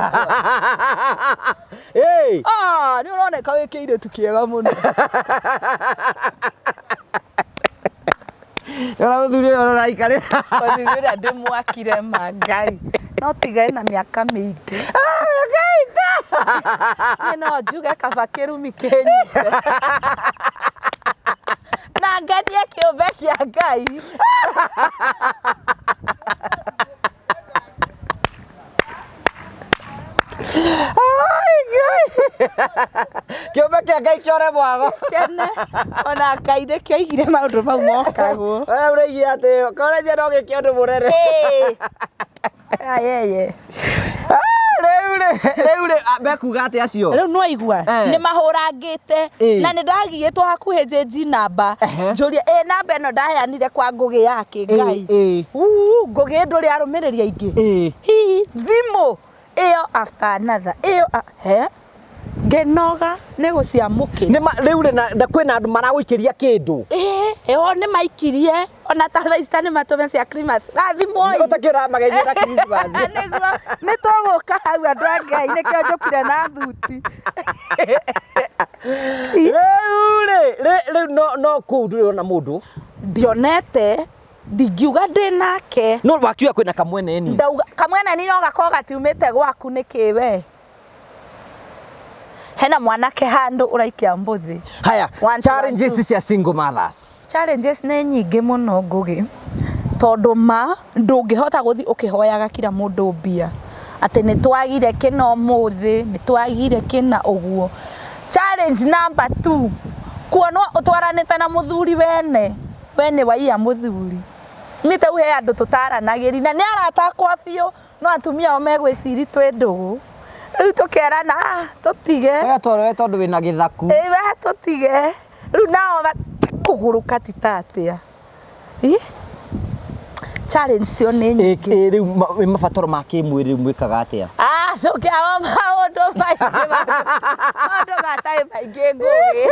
Ĩ. Ah, nĩ ũroneka wĩ kĩirĩtu kĩega mũno. Yona mũthuri ũyũ ũraikarĩra. Mũthuri ũrĩa ndĩmwakire ma Ngai. No tiga ena mĩaka mĩingĩ. Niĩ no njuge kaba kĩrumi kĩnyite. Na ngenie kĩũmbe kĩa Ngai. Ai, Ngai. Kĩũmbe kĩa Ngai kĩore mwago. Kene. Ona Ngai nĩkĩo aigire maũndũ mau mokagwo. Ũrĩa ũraigire atĩ korenjia no gĩke ũndũ mũnene. Ĩĩ. Ayeye. Ah, Rĩu rĩ, rĩu rĩ, ah, mekuga atĩ acio? Rĩu nĩwaigua Eh. nĩ mahũrangĩte Ĩ. na nĩ ndagiĩtwo hakuhĩ njĩnji namba Ehe. njũrie ĩ namba ĩno ndaheanire kwa Ngũgĩ yake Ngai. Ĩ. Uu, Ngũgĩ ndũrĩ arũmĩrĩri aingĩ. Ĩ. Hihi thimũ ĩyo after another ĩyo he ngĩnoga nĩ gũciamũkĩra. Nĩ rĩu rĩ, na kwĩna andũ maragũikĩria kĩndũ. Ĩ, ĩyo nĩ maikirie ona ta thaa ici ta nĩ matũme cia Christmas. Rathimwoi. Ũtakĩ ũramageithia na Christmas. Nĩguo nĩ tũgũka hau andũ a Ngai nĩkĩo njũkire na thuti. Rĩu rĩ, rĩu no kũu ndũrĩ ona mũndũ. Ndionete ndingiuga ndĩ nake. No wakiuga kwĩna kamweneni. Ndauga kamweneni no gakorwo gatiumĩte gwaku nĩkĩ we? Hena mwanake handũ ũraikia mbũthĩ. Haya, One, two, challenges one, two. cia single mothers. Challenges nĩ nyingĩ mũno Ngũgĩ, tondũ ma ndũngĩhota gũthiĩ ũkĩhoyaga kila mũndũ mbia atĩ nĩ twagire kĩna ũmũthĩ, nĩ twagire kĩna ũguo. Challenge number 2, kuonwo ũtwaranĩte na mũthuri wene, we nĩ waiya mũthuri. Niĩ ta rĩu he andũ tũtaranagĩria na nĩ arata akwa biũ, no atumia ao megwĩciria twĩ ndũgũ. Rĩu tũkerana, ah, tũtige. We tondũ we tondũ wĩna gĩthaku. Ĩĩ we tũtige. Rĩu nao kũgũrũka ti ta atĩa. Ĩ? Challenge cio nĩ nyingĩ. Ĩ, rĩu mabataro ma kĩmwĩrĩ rĩu mwĩkaga atĩa? Ah, ndũngĩaga maũndũ maingĩ, maũndũ matarĩ maingĩ Ngũgĩ.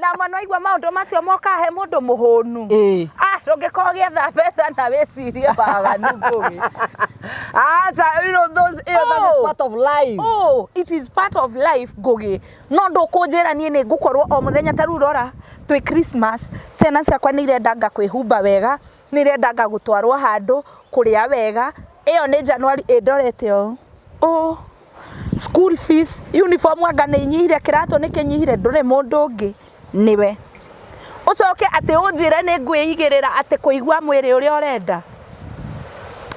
Namo nĩwaigua maũndũ Maũndũ macio mokaga he mũndũ mũhũnu. Ah, ndũngĩkorwo ũgĩetha mbeca na wĩcirie waganu, Ngũgĩ. Aca, you know those, yeah, that is Oh. part of life. Oh, it is part of life, Ngũgĩ. No ndũkũnjĩra niĩ nĩ ngũkorwo o mũthenya. Ta rĩu rora, twĩ Christmas, ciana ciakwa nĩ irendanga kwĩhumba wega, nĩ irendanga gũtwarwo handũ kũrĩa wega. Ĩyo nĩ January ĩndorete ũũ. Oh, school fees, uniform anga nĩ inyihire, kĩratũ nĩ kĩnyihire, ndũrĩ mũndũ ũngĩ nĩwe. Ũcoke atĩ ũnjĩre nĩ ngwĩigĩrĩra atĩ kũigua mwĩrĩ ũrĩa ũrenda.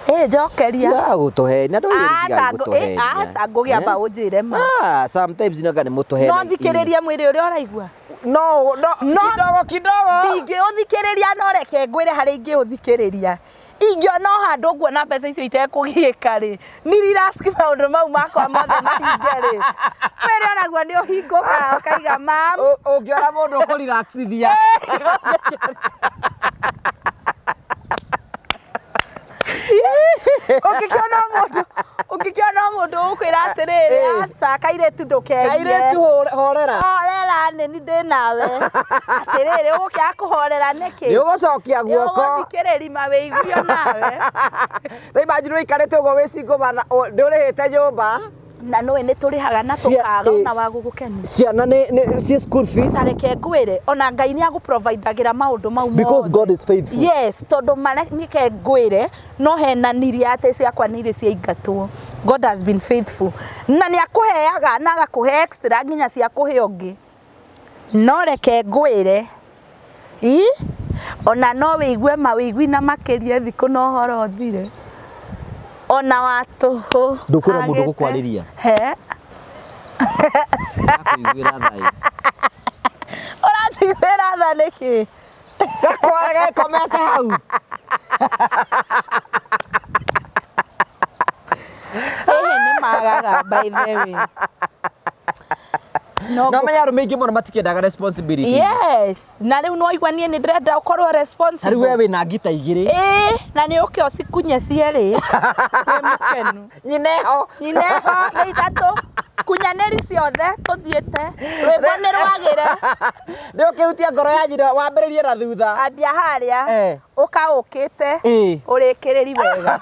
Ĩ njokeria. Tiga gũtũhenia, andũ aingĩ Aca, tiga gũtũhenia. Aca, Ngũgĩ, amba ũnjĩre ma. Ah, sometimes nĩoga nĩ mũtũhenia. No thikĩrĩrie mwĩrĩ ũrĩa ũraigua. No, no, No. kidogo kidogo. Ndingĩũthikĩrĩria, no reke ngwĩre harĩa ingĩũthikĩrĩria. Ingĩona o handũ nguona mbeca icio itekũgiĩka rĩ, ni relax, maũndũ mau makwa mothe mahinge rĩ, mwĩrĩ onaguo nĩ ũhingũkaga ũkaiga mam. Ũngĩona mũndũ ũkũrelaxithia. Ũngĩkĩona mũndũ ũkwĩra atĩrĩrĩ, aca kairĩtu, ndũkegie. Kairĩtu, horera. Horera, nĩ ndĩ nawe. Atĩrĩrĩ, ũgũkĩaga kũhorera nĩkĩ? Nĩ ũgũcokia guoko. Ũgũthikĩrĩria mawĩiguo nawe. Ta imagine ũikarĩte ũguo wĩ single mother, ndũrĩhĩte nyũmba. Na nũĩ nĩ tũrĩhaga na tũkaga ona wa gũgũkenia. Ciana nĩ ciĩ school fees. Ta reke ngwĩre, ona Ngai nĩ agũprovidagĩra maũndũ mau Because mothe. God is faithful. Yes, tondũ nĩke ngwĩre no henanirie atĩ ciakwa nĩ irĩ ciaingatwo. God has been faithful na nĩ akũheaga na agakũhe extra nginya cia kũhe ũngĩ. No reke ngwĩre, ĩ ona no wĩigue mawĩigui na makĩria thikũ na ũhoro ũthire ona wa tũhũ. Ndũkwĩra mũndũ Agĩte- gũkwarĩria? He. Ndakũiguĩra tha ĩ. Ũranjiguĩra tha nĩkĩ? Gakwara gekomete hau. Ĩhĩ, nĩ magaga, by the way. No. No menya arũme aingĩ mũno matikĩendaga responsibility. Yes, na rĩu no igua niĩ nĩ ndĩrenda ũkorwo Ta rĩu responsible. we wĩna ngita igĩrĩ. Ĩĩ, na nĩ ũke ũcikunye cierĩ wĩ mũkenu. Nyineho. Nyineho nĩ ithatũ, kunyanĩri ciothe, tũthiĩte rwĩmbo nĩ rwagĩre. Nĩ ũkĩhutia ngoro ya nyina wambĩrĩrie na thutha. Ambia harĩa. Ũka ũkĩte ũrĩkĩrĩri wega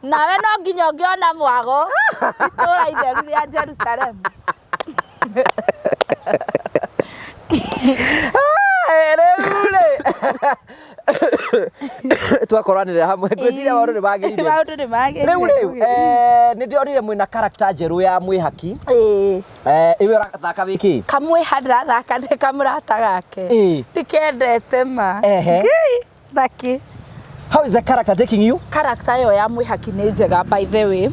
nawe no nginya ũngĩona mwago itũra itheru rĩa Jerusalemu. Rĩu rĩ twakoranĩra hamwe, ngwĩciria maũndũ nĩ magĩrĩire. Maũndũ nĩ magĩrĩire. Rĩu rĩu nĩ ndĩronire mwĩna character njerũ ya mwĩhaki. Ĩĩ. Iwe ũrathaka wĩkĩ? Kamwĩha ndĩrathaka ndĩ kamũrata gake. Ndikendete ma. Ngai, thaki. How is the character taking you? Character ĩyo ya mwĩhaki nĩ njega, by the way,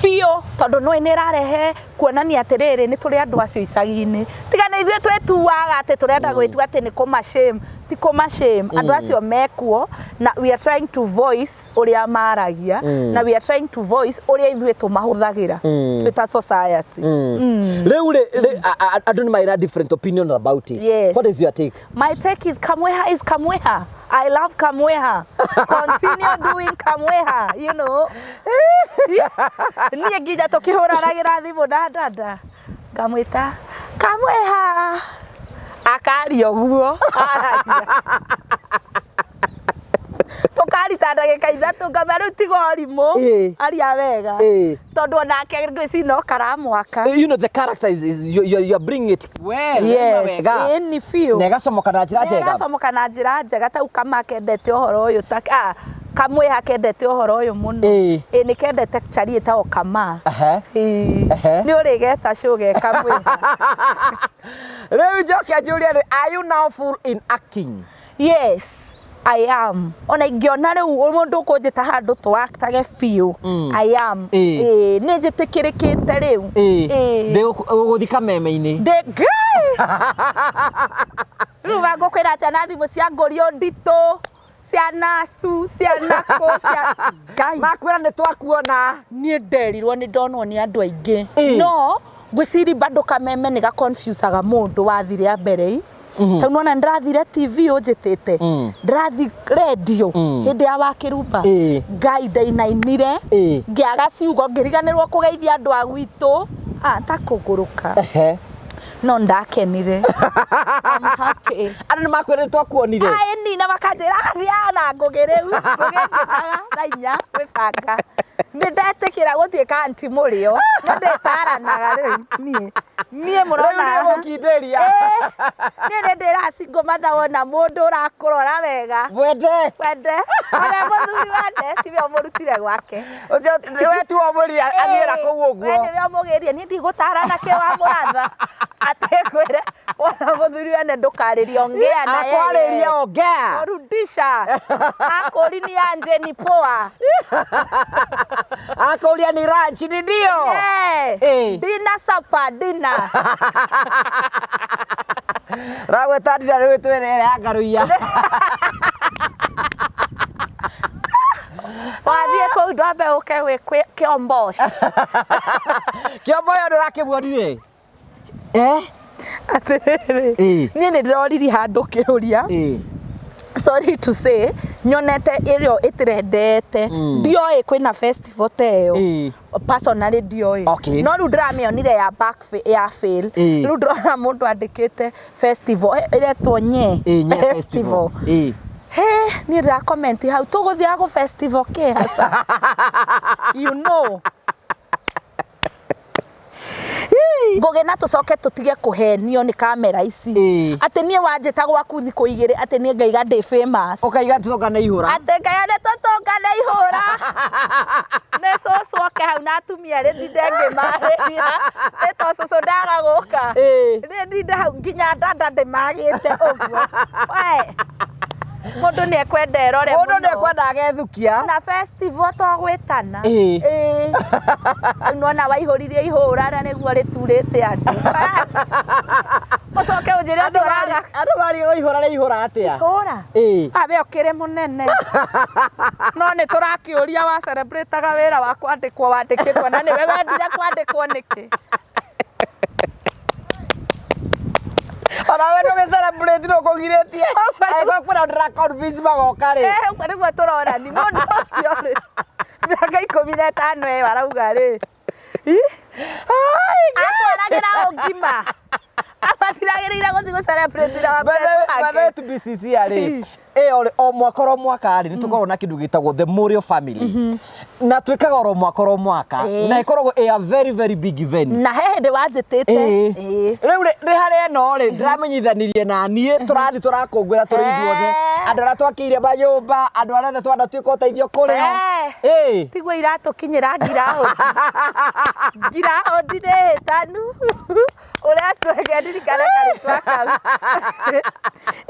biũ, tondũ nĩ nĩ ĩrarehe kuonania atĩrĩrĩ, nĩ tũrĩ andũ acio icagi-inĩ. Tiga nĩ ithuĩ twĩtuaga atĩ tũrenda gwĩtua atĩ nĩ kũma shame, ti kũma shame. Andũ acio mekuo na we are trying to voice ũrĩa maragia na we are trying to voice ũrĩa ithuĩ tũmahũthagĩra twĩ ta society. Rĩu rĩ andũ nĩ marĩ na different opinions about it. Yes. What is your take? My take is Kamweha is Kamweha. I love Kamweha. Continue doing Kamweha. Niĩ nginya tũkĩhũranagĩra thimũ na dada ngamwĩta Kamweha, akaria ũguo aragia, tũkarita ndagĩka 3, ngamwĩra rĩu tiga ũrimũ, aria wega, tondũ onake ngwĩci no karamwaka. You know the character is you are bringing it well. Yes, wega. Ĩni biũ. Na ĩgacomoka na njĩra njega. Ĩgacomoka na njĩra njega. Ta kama kendete ũhoro ũyũ, ta kamwĩha kendete ũhoro ũyũ mũno. Ĩ nĩ kendete chari ĩtagwo kama. Ĩĩ. Nĩ ũrĩgeta show ge kamwĩha. Rĩu njoke njũrie rĩ, are you now full in acting? Yes, I am. Ona ingĩona rĩu mũndũ ũkũnjĩta handũ tũaktage biũ, I am. Ĩĩ, nĩ njĩtĩkĩrĩkĩte rĩu. Ĩĩ. Ndĩ ũgũthiĩ kameme-inĩ? Ndĩ Ngai! Rĩu wangũkwĩra atĩa na thimũ cia ngũrio nditũ, cia nacu, cia nako, cia Ngai. Makwĩra nĩ twakuona. Niĩ nderirwo nĩ ndonwo nĩ andũ aingĩ. No ngwĩciri bado kameme nĩ gaconfusaga mũndũ wathi rĩa mbere i. Tondũ nona ndĩrathire TV ũnjĩtĩte, ndĩrathi radio hĩndĩ ya wakĩrumba. Ngai, ndainainire ngĩaga ciugo, ngĩriganĩrwo kũgeithia andũ a gwitũ. Ah, ta kũgũrũka. No ndakenire. I'm happy. Andũ nĩ makwĩrire twakuonire. Aĩni na makanjĩra athiaga na Ngũgĩ rĩu. Ngũgĩ njĩtaga thaa inya gwĩbanga. Nĩ ndetĩkĩra gũtuĩka anti mũrĩo. Nĩ ndĩtaranaga rĩu niĩ. Niĩ Rĩu mũrona nĩ haha. gũkindĩria. Ĩĩ, niĩ nĩ ndĩra single mother wona mũndũ ũrakũrora wega. Wende. Wende. Ona mũthuri wende tiwe ũmũrutire gwake. Ũcio we tiwe ũmũria agĩra kũu We ũguo. nĩwe ũmũgĩrie niĩ ndigũtarana kĩ wa mũratha atĩ ngwĩre wona mũthuri wene ndũkarĩrie ongea na yeye. Akwarĩria ongea. Rudisha. Akũri ni anje ni poa. Akũria ni ranch ni ndio. Eh. Eh. Dina sapa dina. Ragweta ndira rĩu twĩre ya ngaruiya. Wathiĩ kũu ndwambe ũke gwĩ kĩombosh. Kĩomboyo ndũrakĩmuonire? Eh? Atĩrĩrĩ. Eh. Niĩ nĩ ndĩroririe handũ kĩũria. Eh. Sorry to say, nyonete ĩrĩo ĩtrendete. Ndioĩ kwĩna festival ta ĩyo. Eh. Personally ndioĩ. Okay. No rĩu ndĩramĩonire ya back ya fail. Eh. Rĩu ndĩrona mũndũ andĩkĩte festival ĩretwo nye Eh, Nye festival. Eh. He, niĩ ndĩra comment hau tũgũthiaga gũ festival kĩ hasa. You know. Ngũgĩ na tũcoke tũtige kũhenio nĩ kamera ici. Ĩĩ. Atĩ niĩ wanjĩta gwaku thikũ igĩrĩ atĩ niĩ ngaiga ndĩ famous. Ũkaiga tũtũngane ihũra. Atĩ ngaiga nĩ tũtũngane ihũra. Nĩ cũcũ oke hau na atumia rĩ ndinde ngĩmarĩria. Nĩ to cũcũ ndaga gũka. Ĩĩ. Nĩ ndinde hau nginya ndanda ndĩmagĩte ũguo. We. Mũndũ nĩ ekwenda erore Mũndũ mũno. nĩ ekwenda agethukia. Na festival to gwĩtana. Ĩĩ. Ĩĩ. Rĩu nĩwona waihũririe ihũra na nĩguo rĩturĩte andũ. Ũcoke ũnjĩre ũcio ũraga. Andũ marigwo ihũra rĩ ihũra atĩa? Hũra. Ĩĩ. Abe ũkĩrĩ mũnene. No nĩ tũrakĩũria wa celebrate-aga wĩra wa kwandĩkwo wandĩkĩtwo na nĩwe wendire kwandĩkwo nĩkĩ? Ona we ndũgĩ celebrate nũ kũgirĩtie. Angĩkorwo kwĩna ndĩra convince magoka rĩ. Eh, ũguo nĩguo tũrorani mũndũ ũcio rĩ mĩaka 15 ĩyo arauga rĩ atwaragĩra ũ ngima amatiragĩrĩire gũthiĩ gũ celebrate wĩra wa By the wake. way, to be sincere rĩ, ĩyo rĩ, o mwaka oro mwaka rĩ, nĩ tũkoragwo na kĩndũ gĩtagwo the Mũrĩo family. Na twĩkaga oro mwaka oro mwaka. Ĩĩ. Na ĩkoragwo ĩ a very very big event. Na he hĩndĩ wanjĩtĩte. Ĩĩ. Ĩĩ. Rĩu rĩ, nĩ harĩa ĩno rĩ, ndĩramenyithanirie na niĩ tũrathiĩ tũrakũngũĩra tũrĩ ithuothe. Eh. Andũ arĩa twakĩire manyũmba, andũ arĩa othe twanatuĩka ũteithio kũrĩ o. Eh. Ĩĩ. Tiguo iratũkinyĩra ngiraũndi. Ngiraũndi nĩ hĩtanu. Ũretwo ndirikane karĩtwa kau.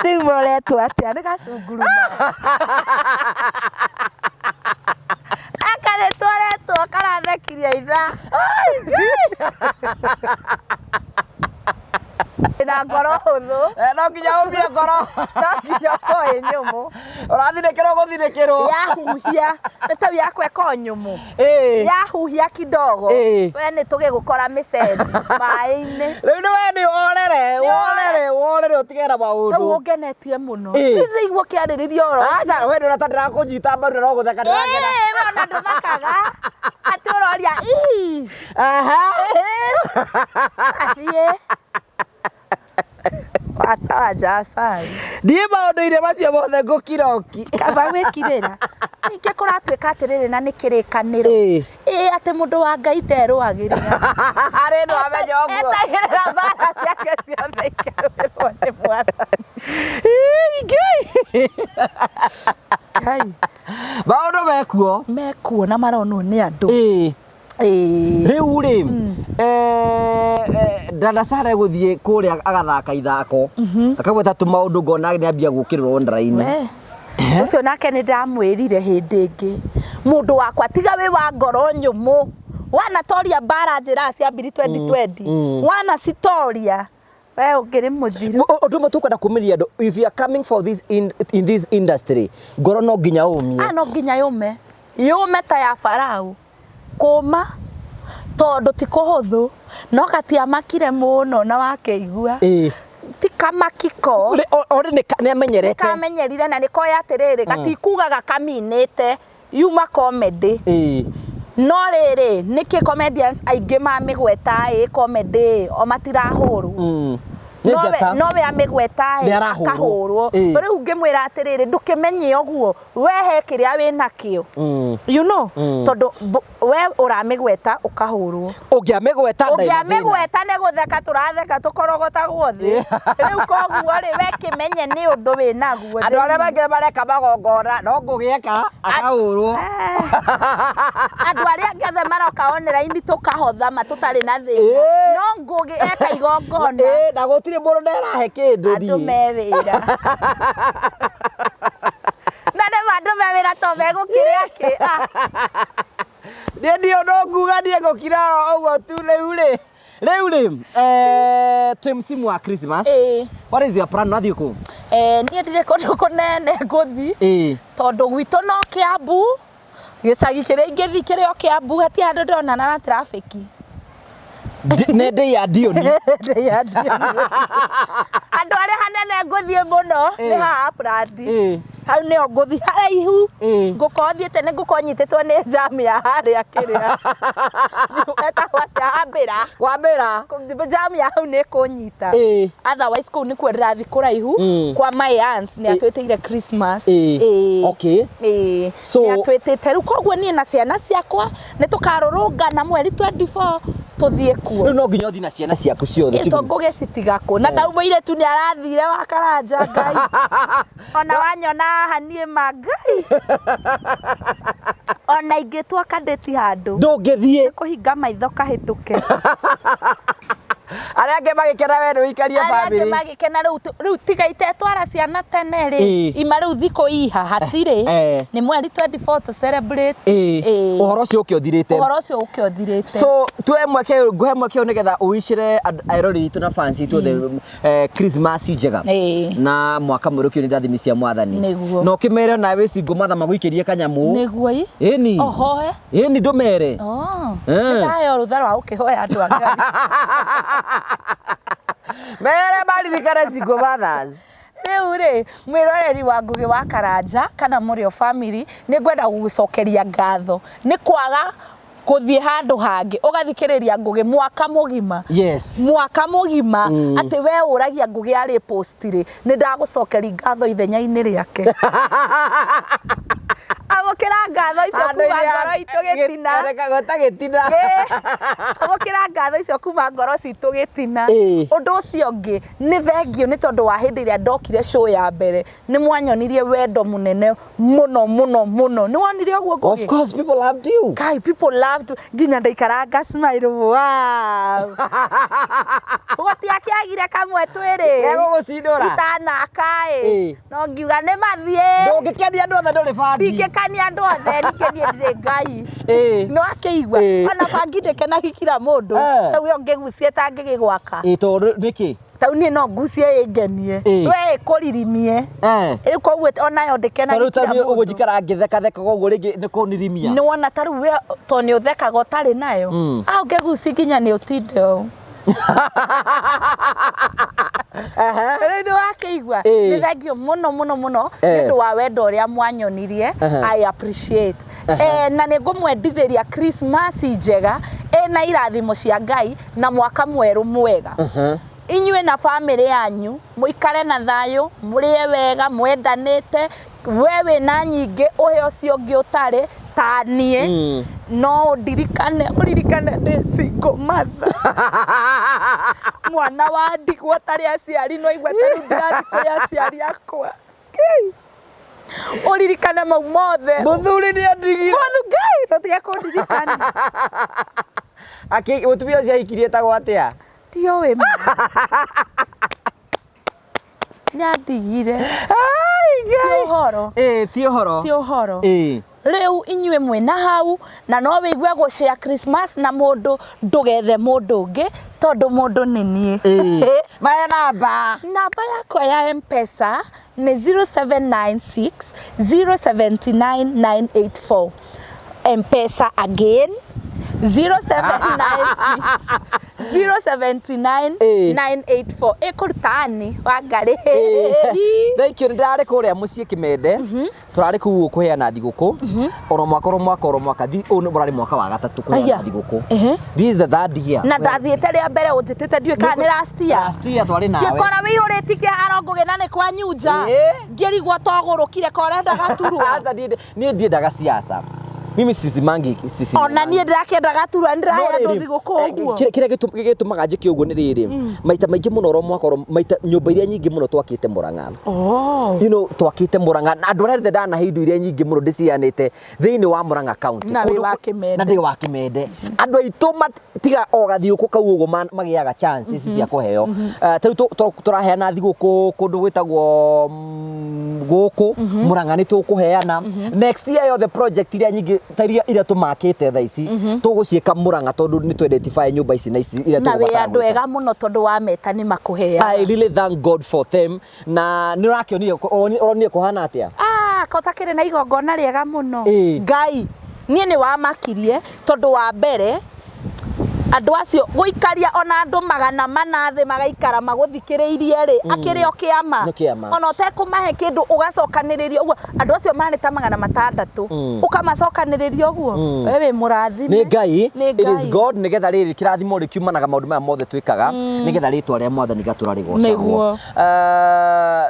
Rĩu ũretwo atĩa? Nĩ gacunguruma. Akarĩtwo ũretwo karathekirie ithaa. Na ngoro hũthũ. Eh, no nginya ũmie ngoro. No nginya ũkorwo ĩ nyũmũ. Ũrathinĩkĩrwo gũthinĩkĩrwo. Yahuhia. Nĩ tau yakwa ĩkorwo nyũmũ. Ĩĩ. Yahuhia kidogo. Ĩĩ. We nĩ tũgĩgũkora mĩceri maĩ-inĩ. Rĩu nĩ we nĩ worere, worere, worere ũtige na Tau maũndũ. ũngenetie mũno. Ĩĩ. Ndiraigua ũkĩarĩrĩria ũhoro. Aca, we ndũrona ta ndĩrakũnyita mbaru na no gũtheka ndĩrakena. Ĩĩ, we ona ndũthakaga. Atĩ ũroria ii. Aha. Athiĩ. Watawanja acari. Niĩ maũndũ-inĩ macio mothe ngũkiroki. Kaba gwĩkirĩra. Ningĩ kũratuĩka atĩrĩrĩ na nĩ kĩrĩkanĩro. Ĩĩ. Ĩĩ atĩ mũndũ wa Ngai nderũagĩrĩra. Arĩ no amenya ũguo. Etagĩrĩra mbara ciake ciothe ikarũĩrwo nĩ Mwathani. Ĩĩ, Ngai. Ngai. Maũndũ mekuo. Mekuo na maronwo nĩ andũ. Ĩĩ. Ĩĩ. Rĩu rĩ, dada Sara egũthiĩ kũrĩa agathaka ithako. Akagweta tũmaũndũ ngona nĩ ambia gũkĩrĩrwo online. We. Ũcio nake nĩ ndamwĩrire hĩndĩ ĩngĩ mũndũ wakwa tiga wĩ wa ngoro nyũmũ wanatoria mbara njĩra cia mbiri 2020 wanacitoria we ũngĩrĩ mũthiru. Ũndũ ũmwe tũkwenda kumĩria andũ, if you are coming for this in this industry, ngoro no nginya ũmie. A no nginya yũme yũme ta ya Farao kũma tondũ ti kũhũthũ no gatiamakire mũno na wakĩigua Ĩĩ. ti kamakiko Ore nĩ amenyerete. Kamenyerire na nĩkoya atĩrĩrĩ gatikugaga kaminĩte yuma comedy. Ĩĩ. No rĩrĩ, nĩkĩ comedians aingĩ mamĩgweta ĩ comedy o matirahũrwo? Nĩ Nowe njata. nowe amĩgweta ĩ Nĩ arahũrwo. akahũrwo. Rĩu ngĩmwĩra atĩrĩrĩ, ndũkĩmenye ũguo, we he kĩrĩa wĩnakĩo. Tondũ we ũramĩgweta ũkahũrwo. Ũngĩamĩgweta ndarĩ na thĩna. Ũngĩamĩgweta nĩ gũtheka tũratheka tũkorogotagwo thĩ. Rĩu koguo rĩ, we kĩmenye nĩ ũndũ wĩnaguo. Andũ arĩa mangĩ mareka magongona no ngũgĩeka akahũrwo. Andũ arĩa angĩ othe maroka online tũkahotha ma tũtarĩ na thĩna. No Ngũgĩ eka igongona. Na gũtirĩ mũndũ nderahe kĩndũ Andũ niĩ. me wĩra. Na nĩ ma andũ me wĩra to megũkĩrĩa kĩ. Niĩ ndiũ no nguga niĩ ngũkira ũguo tu rĩu rĩ. Rĩu rĩ, twĩ msimu wa Christmas. What is your plan? Wathiĩ kũ? Niĩ ndirĩ kũndũ kũnene ngũthiĩ. Tondũ gwitũ no Kiambu, gĩcagi kĩrĩa ingĩthiĩ kĩrĩ o Kiambu, hatirĩ handũ ndĩronana na traffic. Nĩ ndĩ ya Ndioni. Ndĩ ya Ndioni. Andũ arĩa hanene ngũthiĩ mũno nĩ haha Upland. Hau nĩho ngũthiĩ haraihu. Ngũkorwo thiĩte nĩ ngũkorwo nyitĩtwo nĩ jam ya harĩa kĩrĩa. Etagwo atĩa? Ambĩra. Wambĩra. Jam ya hau nĩ ĩkũnyita. Otherwise kũu nĩkuo ndĩrathiĩ kũraihu kwa my aunts nĩ atwĩtĩire Christmas. So Nĩ atwĩtĩte rĩu koguo niĩ na ciana ciakwa nĩ tũkarũrũngana mweri 24 tũthiĩ kuo. Rĩu no nginya ũthiĩ na ciana ciaku ciothe. To ngũgĩcitiga kũ na tau mũirĩtu nĩ arathire wa Karanja Ngai. Ona wanyona haha niĩ ma Ngai. Ona ingĩtua kadeti handũ. Ndũngĩthiĩ. Kũhinga maitho kahĩtũke. Arĩa angĩ magĩkena we ndũikarie Arĩa angĩ family. magĩkena rĩu tiga itetwara ciana tene rĩ. Ima rĩu thikũ iha hatirĩ. Nĩ mweri 24 to celebrate. Ũhoro ũcio ũke ũthirĩte. Ũhoro ũcio ũke ũthirĩte. So tuhe mweke ũyũ, ngũhe mweke ũyũ nĩgetha ũicĩre eroreri itũ na fans itũ othe Christmas njega. Na mwaka mwerũ ũkĩo nĩ ndathimi cia mwathani. Nĩguo. Na ũkĩmere nawe wĩ single mother magũikĩrie kanyamũ. Nĩguo ĩ. Ĩni. Ohoe. Ĩni ndũmere. Nĩndaheo rũtha rwa gũkĩhoya andũ a Ngai. Mere maririkane single mothers. Rĩu rĩ, mwĩroreri wa Ngũgĩ wa Karanja kana Mũrĩo family, nĩ ngwenda gũgũcokeria ngatho nĩ kwaga gũthiĩ handũ hangĩ ũgathikĩrĩria Ngũgĩ mwaka mũgima. Mwaka mũgima atĩ we ũragia Ngũgĩ arĩ post rĩ, nĩ ndagũcokeria ngatho ithenya-inĩ rĩake. Amũkĩra ngatho icio kuma ngoro itũ gĩtina. Gĩtina. Amũkĩra ngatho icio kuma ngoro citũ gĩtina. Ũndũ ũcio ũngĩ nĩ thengio nĩ tondũ wa hĩndĩ ĩrĩa ndokire show ya mbere nĩ mwanyonirie wendo mũnene mũno mũno mũno. Nĩ wonire ũguo Ngũgĩ? Of course people loved you. Kai, people loved nginya ndaikaranga smile. Wow. Gũtiakĩagire kamwe twĩrĩ. Gegũgũcindũra. Itanaka ĩ. No ngiuga nĩ mathiĩ. Ndũngĩkenia andũ othe ndũrĩ bangi. Ndingĩkenia andũ othe ningĩ niĩ ndirĩ Ngai. No akĩigua. Ona bangi ndĩkenagia kila mũndũ. Tau ĩyo ngĩgucie ta ngĩgĩgwaka. Tondũ nĩkĩ? Tau niĩ no ngucie ĩngenie. We ĩkũririmie. Rĩu koguo onayo ndĩkenagia kila mũndũ. Ũguo njikara ngĩthekatheka koguo rĩngĩ nĩ kũnirimia. Nĩ wona ta rĩu we to nĩ ũthekaga ũtarĩ nayo. Au ngĩguci nginya nĩ ũtinde ũũ. Rĩu nĩ wakĩigua. Nĩ thengio mũno mũno mũno nĩ ũndũ wa wendo ũrĩa mwanyonirie. I appreciate. Na nĩ ngũmwendithĩria Christmas njega ĩna irathimo cia Ngai na mwaka mwerũ mwega. Inyuĩ na family yanyu mũikare na thayũ, mũrĩe wega, mwendanĩte, we wĩna nyingĩ ũhe ũcio ũngĩ ũtarĩ ta niĩ. No ũndirikane, ũririkane ndĩ single mother. Mwana wa ndigwa ũtarĩ aciari no igua ta rĩu ndĩrathiĩ kũrĩ aciari akwa. Ũririkane mau mothe. Mũthuri nĩ andigire. Mũthuri Ngai, tũtige kũndirikana. Mũtumia ũcio ahikirie etagwo atĩa? Ndiũĩ ma. Nĩ andigire. Ti ũhoro. Ti ũhoro. Ti ũhoro. Rĩu inyuĩ mwĩna hau na no wĩigue gũshare Christmas na mũndũ ndũgethe mũndũ ũngĩ tondũ mũndũ nĩ niĩ. Mahe namba. Namba yakwa ya M-Pesa nĩ 0796 079 984. M-Pesa again 0796 079 Ĩĩ. 984 ĩkũruta ani wa ngarĩ. Thank you. Nĩ ndĩrarĩ kũrĩa mũciĩ Kĩmende, tũrarĩ kũu kũheana thigũkũ oro mwaka oro mwaka oro mwaka. Ũyũ nĩ ũrarĩ mwaka wa gatatũ kũheana Aya. thigũkũ. Ehe. This is the third year. Na ndathiĩte rĩa mbere ũnjĩtĩte ndiũĩ kana nĩ last year. Last year twarĩ nawe. Ngĩkora wĩihũrĩtie kĩharo ngũgĩ na nĩ kwanyu nja. Ĩĩ. Ngĩrigwo togũrũkire ka ũrenda gaturwa. Aca, niĩ ndiendaga siasa. Mimi sisimangi sisi. Ona niĩ ndĩrakĩenda gaturwa, nĩndĩrahe andũ thigũkũ ũguo. Kĩrĩa gĩtũmaga njĩke ũguo nĩ rĩrĩ, maita maingĩ mũno oro mwaka oro maita nyũmba iria nyingĩ mũno twakĩte Mũrang'a, Oh. twakĩte Mũrang'a na andũ arĩa othe ndanahe indo iria nyingĩ mũno ndĩciheanĩte thĩinĩ wa Mũrang'a County. Na wĩ Kũndũ wa Kĩmende. Na ndĩ wa Kĩmende. Andũ aitũ tiga o gathiũkũ kau ũguo magĩaga chances cia kũheo. Ta rĩu tũraheana thigũkũ kũndũ gwĩtagwo gũkũ Mũrang'a nĩ tũkũheana next year yothe project iria nyingĩ ta iria tũmakĩte thaa ici tũgũciĩka Mũrang'a tondũ nĩ tũ identify nyũmba ici na ici iria Na wĩ tũgũbatara andũ gwĩka. ega mũno tondũ wameta nĩ makũheaga. I really thank God for them. Na nĩ ũrakĩonire ũronire kũhana atĩa? Ah, ko takĩrĩ na igongona rĩega mũno. Ĩĩ. Ngai niĩ nĩ wamakirie tondũ wa mbere andũ acio gũikaria ona andũ 400 thĩ magaikara magũthikĩrĩirie rĩ, akĩrĩ o kĩama. Nĩ kĩama. Ona ũtekũmahe kĩndũ ũgacokanĩrĩria ũguo andũ acio marĩ ta 600 ũkamacokanĩrĩria ũguo, we wĩ mũrathime. Nĩ Ngai. Nĩ It is Ngai. God. Nĩgetha rĩrĩ kĩrathimo rĩkiumanaga maũndũ maya mothe twĩkaga nĩgetha rĩtwa rĩa mwathani gatũra rĩgocagwo. Nĩguo.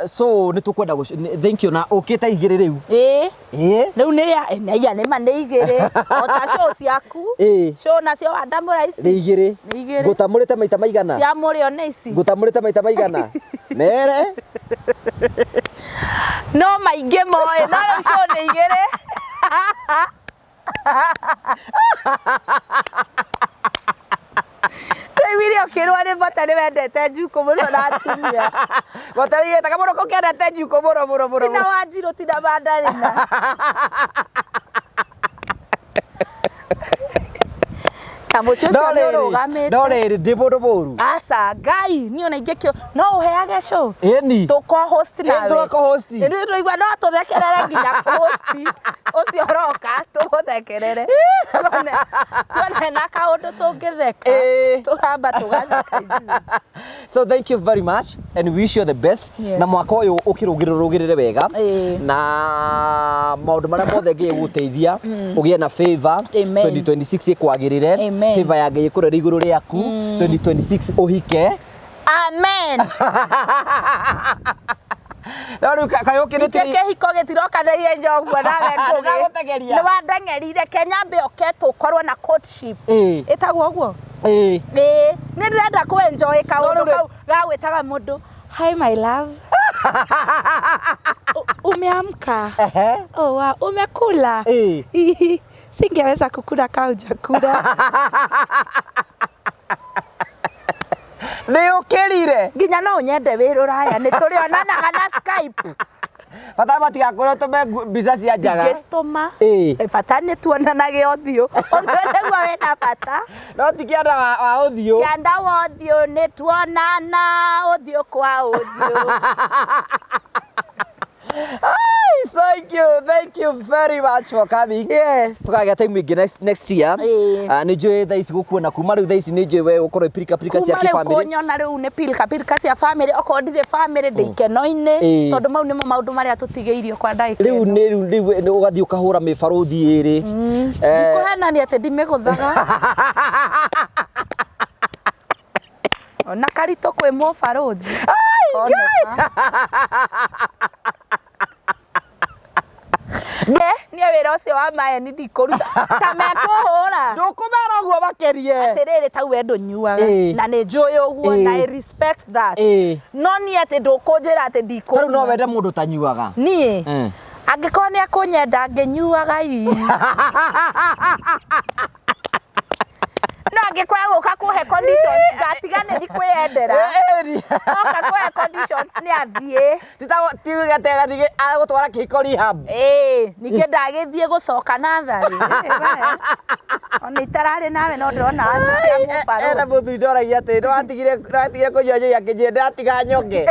So nĩ tũkwenda thank you na ũkĩte igĩrĩ rĩu. Ĩĩ. Ĩĩ. Rĩu nĩ rĩa naiya nĩ ma nĩ igĩrĩ o ta show ciaku. Ĩĩ. Show nacio wandamũra ici Nĩ igĩrĩ. Nĩ igĩrĩ. Ngũtamũrĩte maita maigana? Cia mũrĩo nĩ ici. Ngũtamũrĩte maita maigana? Mere. No maingĩ moĩ no rĩu show nĩ igĩrĩ. Ndaiguire ũkĩrwo nĩ bata nĩ wendete njukũ mũno na atumia. Gũtarigĩte kamũndũ kau kendete njukũ mũno mũno mũno. Tina Wanjirũ tina Mandarina. Na mũciĩ ũcio nĩ ũrũgamĩte. No rĩrĩ ndĩ mũndũ mũru. Aca Ngai niĩ ona ingĩkĩo no ũheage show. Ĩni. Tũko host nawe. Tũgako host. Rĩu tũigua no tũthekerere nginya host ũcio ũroka tũmũthekerere. Tuone na kaũndũ tũngĩtheka. Ĩĩ. Tũkamba tũgatheka ithuĩ. So thank you very much and we wish you the best. Yes. Na mwaka ũyũ ũkĩrũgĩrĩre rũgĩrĩre wega. Ĩĩ. Na maũndũ marĩa mothe Ngai egũteithia ũgĩe na favor. Amen. 2026 ĩkwagĩrĩre. Amen. Favor ya Ngai ĩkũrere igũrũ rĩaku. 2026 ũhike. Amen. No rĩu kaĩ ũkĩrĩte Ningĩ kĩhiko gĩtiroka na ihenya ũguo nawe Ngũgĩ. Ndĩragũteng'eria. Nĩ wandeng'erire Kenya mbe ũke tũkorwo na courtship. Ĩĩ. Ĩtagwo ũguo? Ĩĩ. Ĩĩ. Nĩ ndĩrenda kũ enjoy kaũndũ No, rĩu- kau ga gwĩtaga mũndũ hi my love. Umeamka? Ehe. Oh, wow. Umekula? Ĩĩ. Singeweza kukula kaa hujakula. Nĩ ũkĩrire. Nginya no ũnyende wĩ rũraya nĩ tũrĩonanaga na Skype. Bata matigakwĩre ũtũme mbica cia njaga. Ingĩcitũma. Ĩĩ. Bata nĩ tuonanage ũthiũ. Ũthiũ nĩguo wĩna bata. No ti kĩanda wa ũthiũ. Kĩanda wa ũthiũ nĩ tuonana ũthiũ kwa ũthiũ. Ai, thank you very much for coming. Yes. Tũkagĩa time ĩngĩ next year. Ĩĩ. Ah, nĩ njũĩ thaa ici gũkuona kuma rĩu thaa ici nĩ njũĩ we gũkorwo pirika pirika cia Kuma rĩu kĩbamĩrĩ. kũnyona rĩu nĩ pilika pilika cia family okorwo ndirĩ family ndĩ ikeno-inĩ Ĩĩ. tondũ mau nĩmo maũndũ marĩa tũtigĩirio kwa ndagĩka Rĩu ĩno. nĩ rĩu rĩu nĩ ũgathiĩ ũkahũra mĩbarũthi ĩrĩ. Ndikũhenania atĩ ndimĩgũthaga. Ona karitũ kwĩ mũbarũthi. Oneka. Niĩ wĩra ũcio wa maeni ndikũruta ta mekũhũra. Ndũkũmera ũguo makerie. Atĩrĩrĩ tau we ndũnyuaga Ĩĩ. na nĩ njũĩ ũguo Ĩĩ. na I respect that. Ĩĩ. No niĩ atĩ ndũkũnjĩra atĩ Ta rĩu no ndikũnyua. wende mũndũ ũtanyuaga. Niĩ angĩkorwo nĩ akũnyenda ngĩnyuaga ii. No angĩkorwo egũka kũhe conditions ngatiga nĩ ndikwĩyendera. Oka kũhe conditions nĩ athiĩ. Tigategathiĩ agũtwara kĩhiko rehab. Ĩĩ, ningĩ ndagĩthiĩ gũcoka natharĩ. Ona itararĩ nawe no ndĩrona cia Ena mũbarũthi. mũthuri ndoragia atĩ nĩwatigire kũnyua njohi akĩnjĩra ndĩratiga nyonge.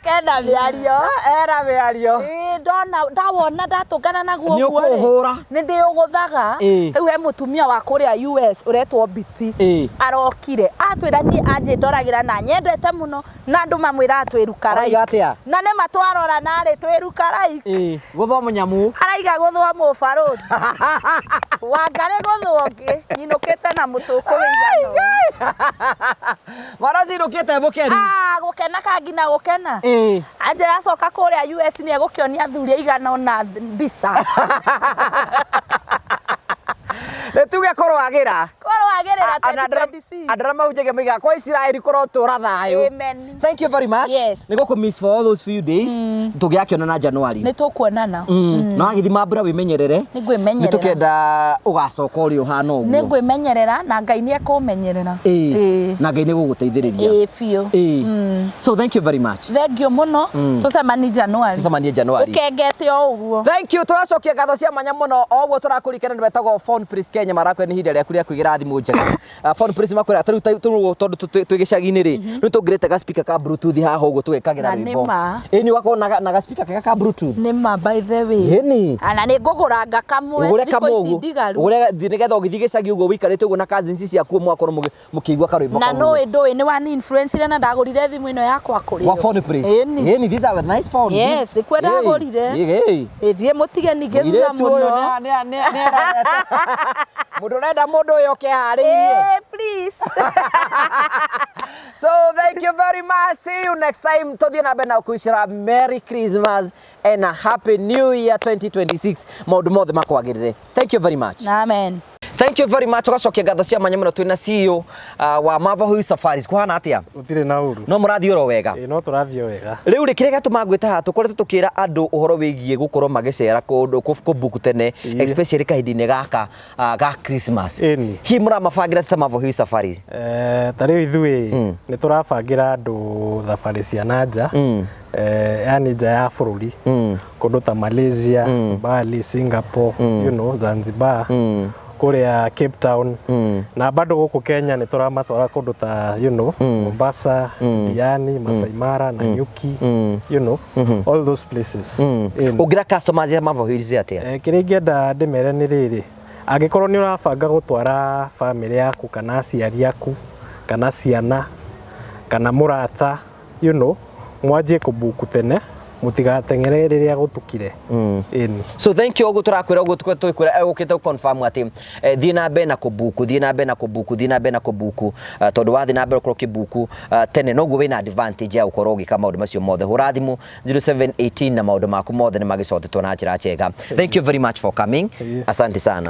Kena mĩario. Era mĩario. Ĩĩ, ndona ndawona ndatũngana naguo Nĩ ũguo rĩ, ũkũũhũra. nĩ ndĩũgũthaga. Ĩĩ. Rĩu he mũtumia wa kũrĩa US ũretwo Biti. Ĩĩ. Arokire atwĩra niĩ anjĩ ndoragĩra na nyendete mũno na andũ mamwĩraga twĩruka Arauga like. atĩa? Na nĩ ma twarora narĩ twĩruka like. Ĩĩ, gũthwo mũnyamu. Araiga gũthwo mũbarũthi. Wangarĩ gũthwo ũngĩ nyinũkĩte na mũtũkũ wĩigana ũũ. Mwana ũcio inũkĩte mũkenu. Ah, gũkena kangina gũkena. Ĩĩ. Anje acoka kũrĩa US nĩ egũkĩonia athuri aigana ũna mbica. Nĩ tuge kũrwagĩra. Kũrwagĩrĩra Andũ 2026. arĩa mahunjagia moigaga kwa Isiraeli kũrotũra thayũ. Amen. Thank you very much. Yes. Nĩ gũkũ miss for all those few days. Tũgĩakĩonana January. Nĩ tũkuonana. No wagĩthiĩ mambura wĩmenyerere. Nĩ ngwĩmenyerera. Nĩ tũkenda ũgacoka ũrĩa ũhana ũguo. Nĩ ngwĩmenyerera na Ngai nĩ ekũmenyerera. Ĩĩ. Ĩĩ. Na Ngai nĩ gũgũteithĩrĩria. Ĩĩ biũ. Ĩĩ. So thank you very much. Thank you mũno. Tũcemanie January. Tũcemanie January. Ũkengete o ũguo. Thank you tũracokia ngatho cia mwanya mũno o ũguo tũrakũrikana nĩ metagwo Phone Prince Kenya marakwĩra nĩ ihinda rĩaku rĩa kwĩgĩra thimũ njega. Phone Prince makwĩra tarĩu tarĩu tondũ twĩ gĩcagi-inĩ rĩ rĩu tũngĩrĩte ga speaker ka bluetooth haha ũguo tũgekagĩra Na nĩ rwĩmbo. ma. Ĩĩ nĩ ũgakorwo na ga speaker kega ka bluetooth. Nĩ ma by the way. Ĩni. Ana nĩ ngũgũranga kamwe. Ũgũre Thikũ kamwe ici ũguo. ndigaru. Ũgũre nĩgetha ũgĩthiĩ gĩcagi ũguo wĩikarĩte ũguo na cousins ciaku mũgakorwo mũkĩigua karwĩmbo Na kau. nũĩ ndũĩ nĩ wani influence na ndagũrire thimũ ĩno yakwa kũrĩ. Wa Phone Prince. Ĩni. Ĩni, these are nice phone. Yes, nĩkuo ndagũrire. Ĩĩ. Ĩthiĩ mũtige ningĩ thutha Mũirĩtu ũyũ mũno. nĩ mũndũ ũrenda mũndũ ũyũ oke harĩirie. Ĩĩ, please. So thank you very much. See you next time. Tũthiĩ na mbere na gũkwĩcĩra Merry Christmas and a Happy New Year 2026. Maũndũ mothe makwagĩrĩre. Thank you very much. Amen. Thank you very much. Ũgacokia ngatho cia mwanya mũno twĩna CEO wa Marvel Hill Safaris. Kũhana atĩa? Gũtirĩ na ũru. No mũrathiĩ oro wega. Ĩĩ no tũrathiĩ wega. Rĩu rĩ kĩrĩa gĩatũma ngwĩta haha tũkoretwo tũkĩra andũ ũhoro wĩgiĩ gũkorwo magĩcera kũndũ kũbook tene Ĩĩ. especially kahinda-inĩ gaka ga Christmas. Ĩni. Hihi mũramabangĩra ta Marvel Hill Safaris? Ta rĩu ithuĩ nĩ tũrabangĩra andũ thabarĩ cia na nja, yani nja ya bũrũri, kũndũ ta Malaysia, Bali, Singapore, Zanzibar, kũrĩa Cape Town, na bado gũkũ Kenya nĩ tũramatwara kũndũ ta Mombasa, Diani, Masai Mara, Nanyuki, all those places. Ĩni. Ũngĩra customers ya Marvel Hills atĩa? Kĩrĩa ingĩenda ndĩmere nĩ rĩrĩ, angĩkorwo nĩ ũrabanga gũtwara bamĩrĩ yaku kana aciari aku kana ciana kana mũrata, mwanjie kũbuku tene, mũtigateng'ere rĩrĩa gũtukire. Ĩni. So thank you ũguo tũrakwĩra ũguo tũkwĩra ũkĩte confirm atĩ thiĩ na mbere na kũbuku, thiĩ na mbere na kũbuku, thiĩ na mbere na kũbuku, tondũ wathiĩ na mbere ũkorwo ũkĩbuku tene noguo wĩna advantage ya gũkorwo ũgĩka maũndũ macio mothe. Hũra thimũ 0718 na maũndũ maku mothe nĩ magĩcotetwo na njĩra njega. Thank you very much for coming. Ĩĩ. Asante sana.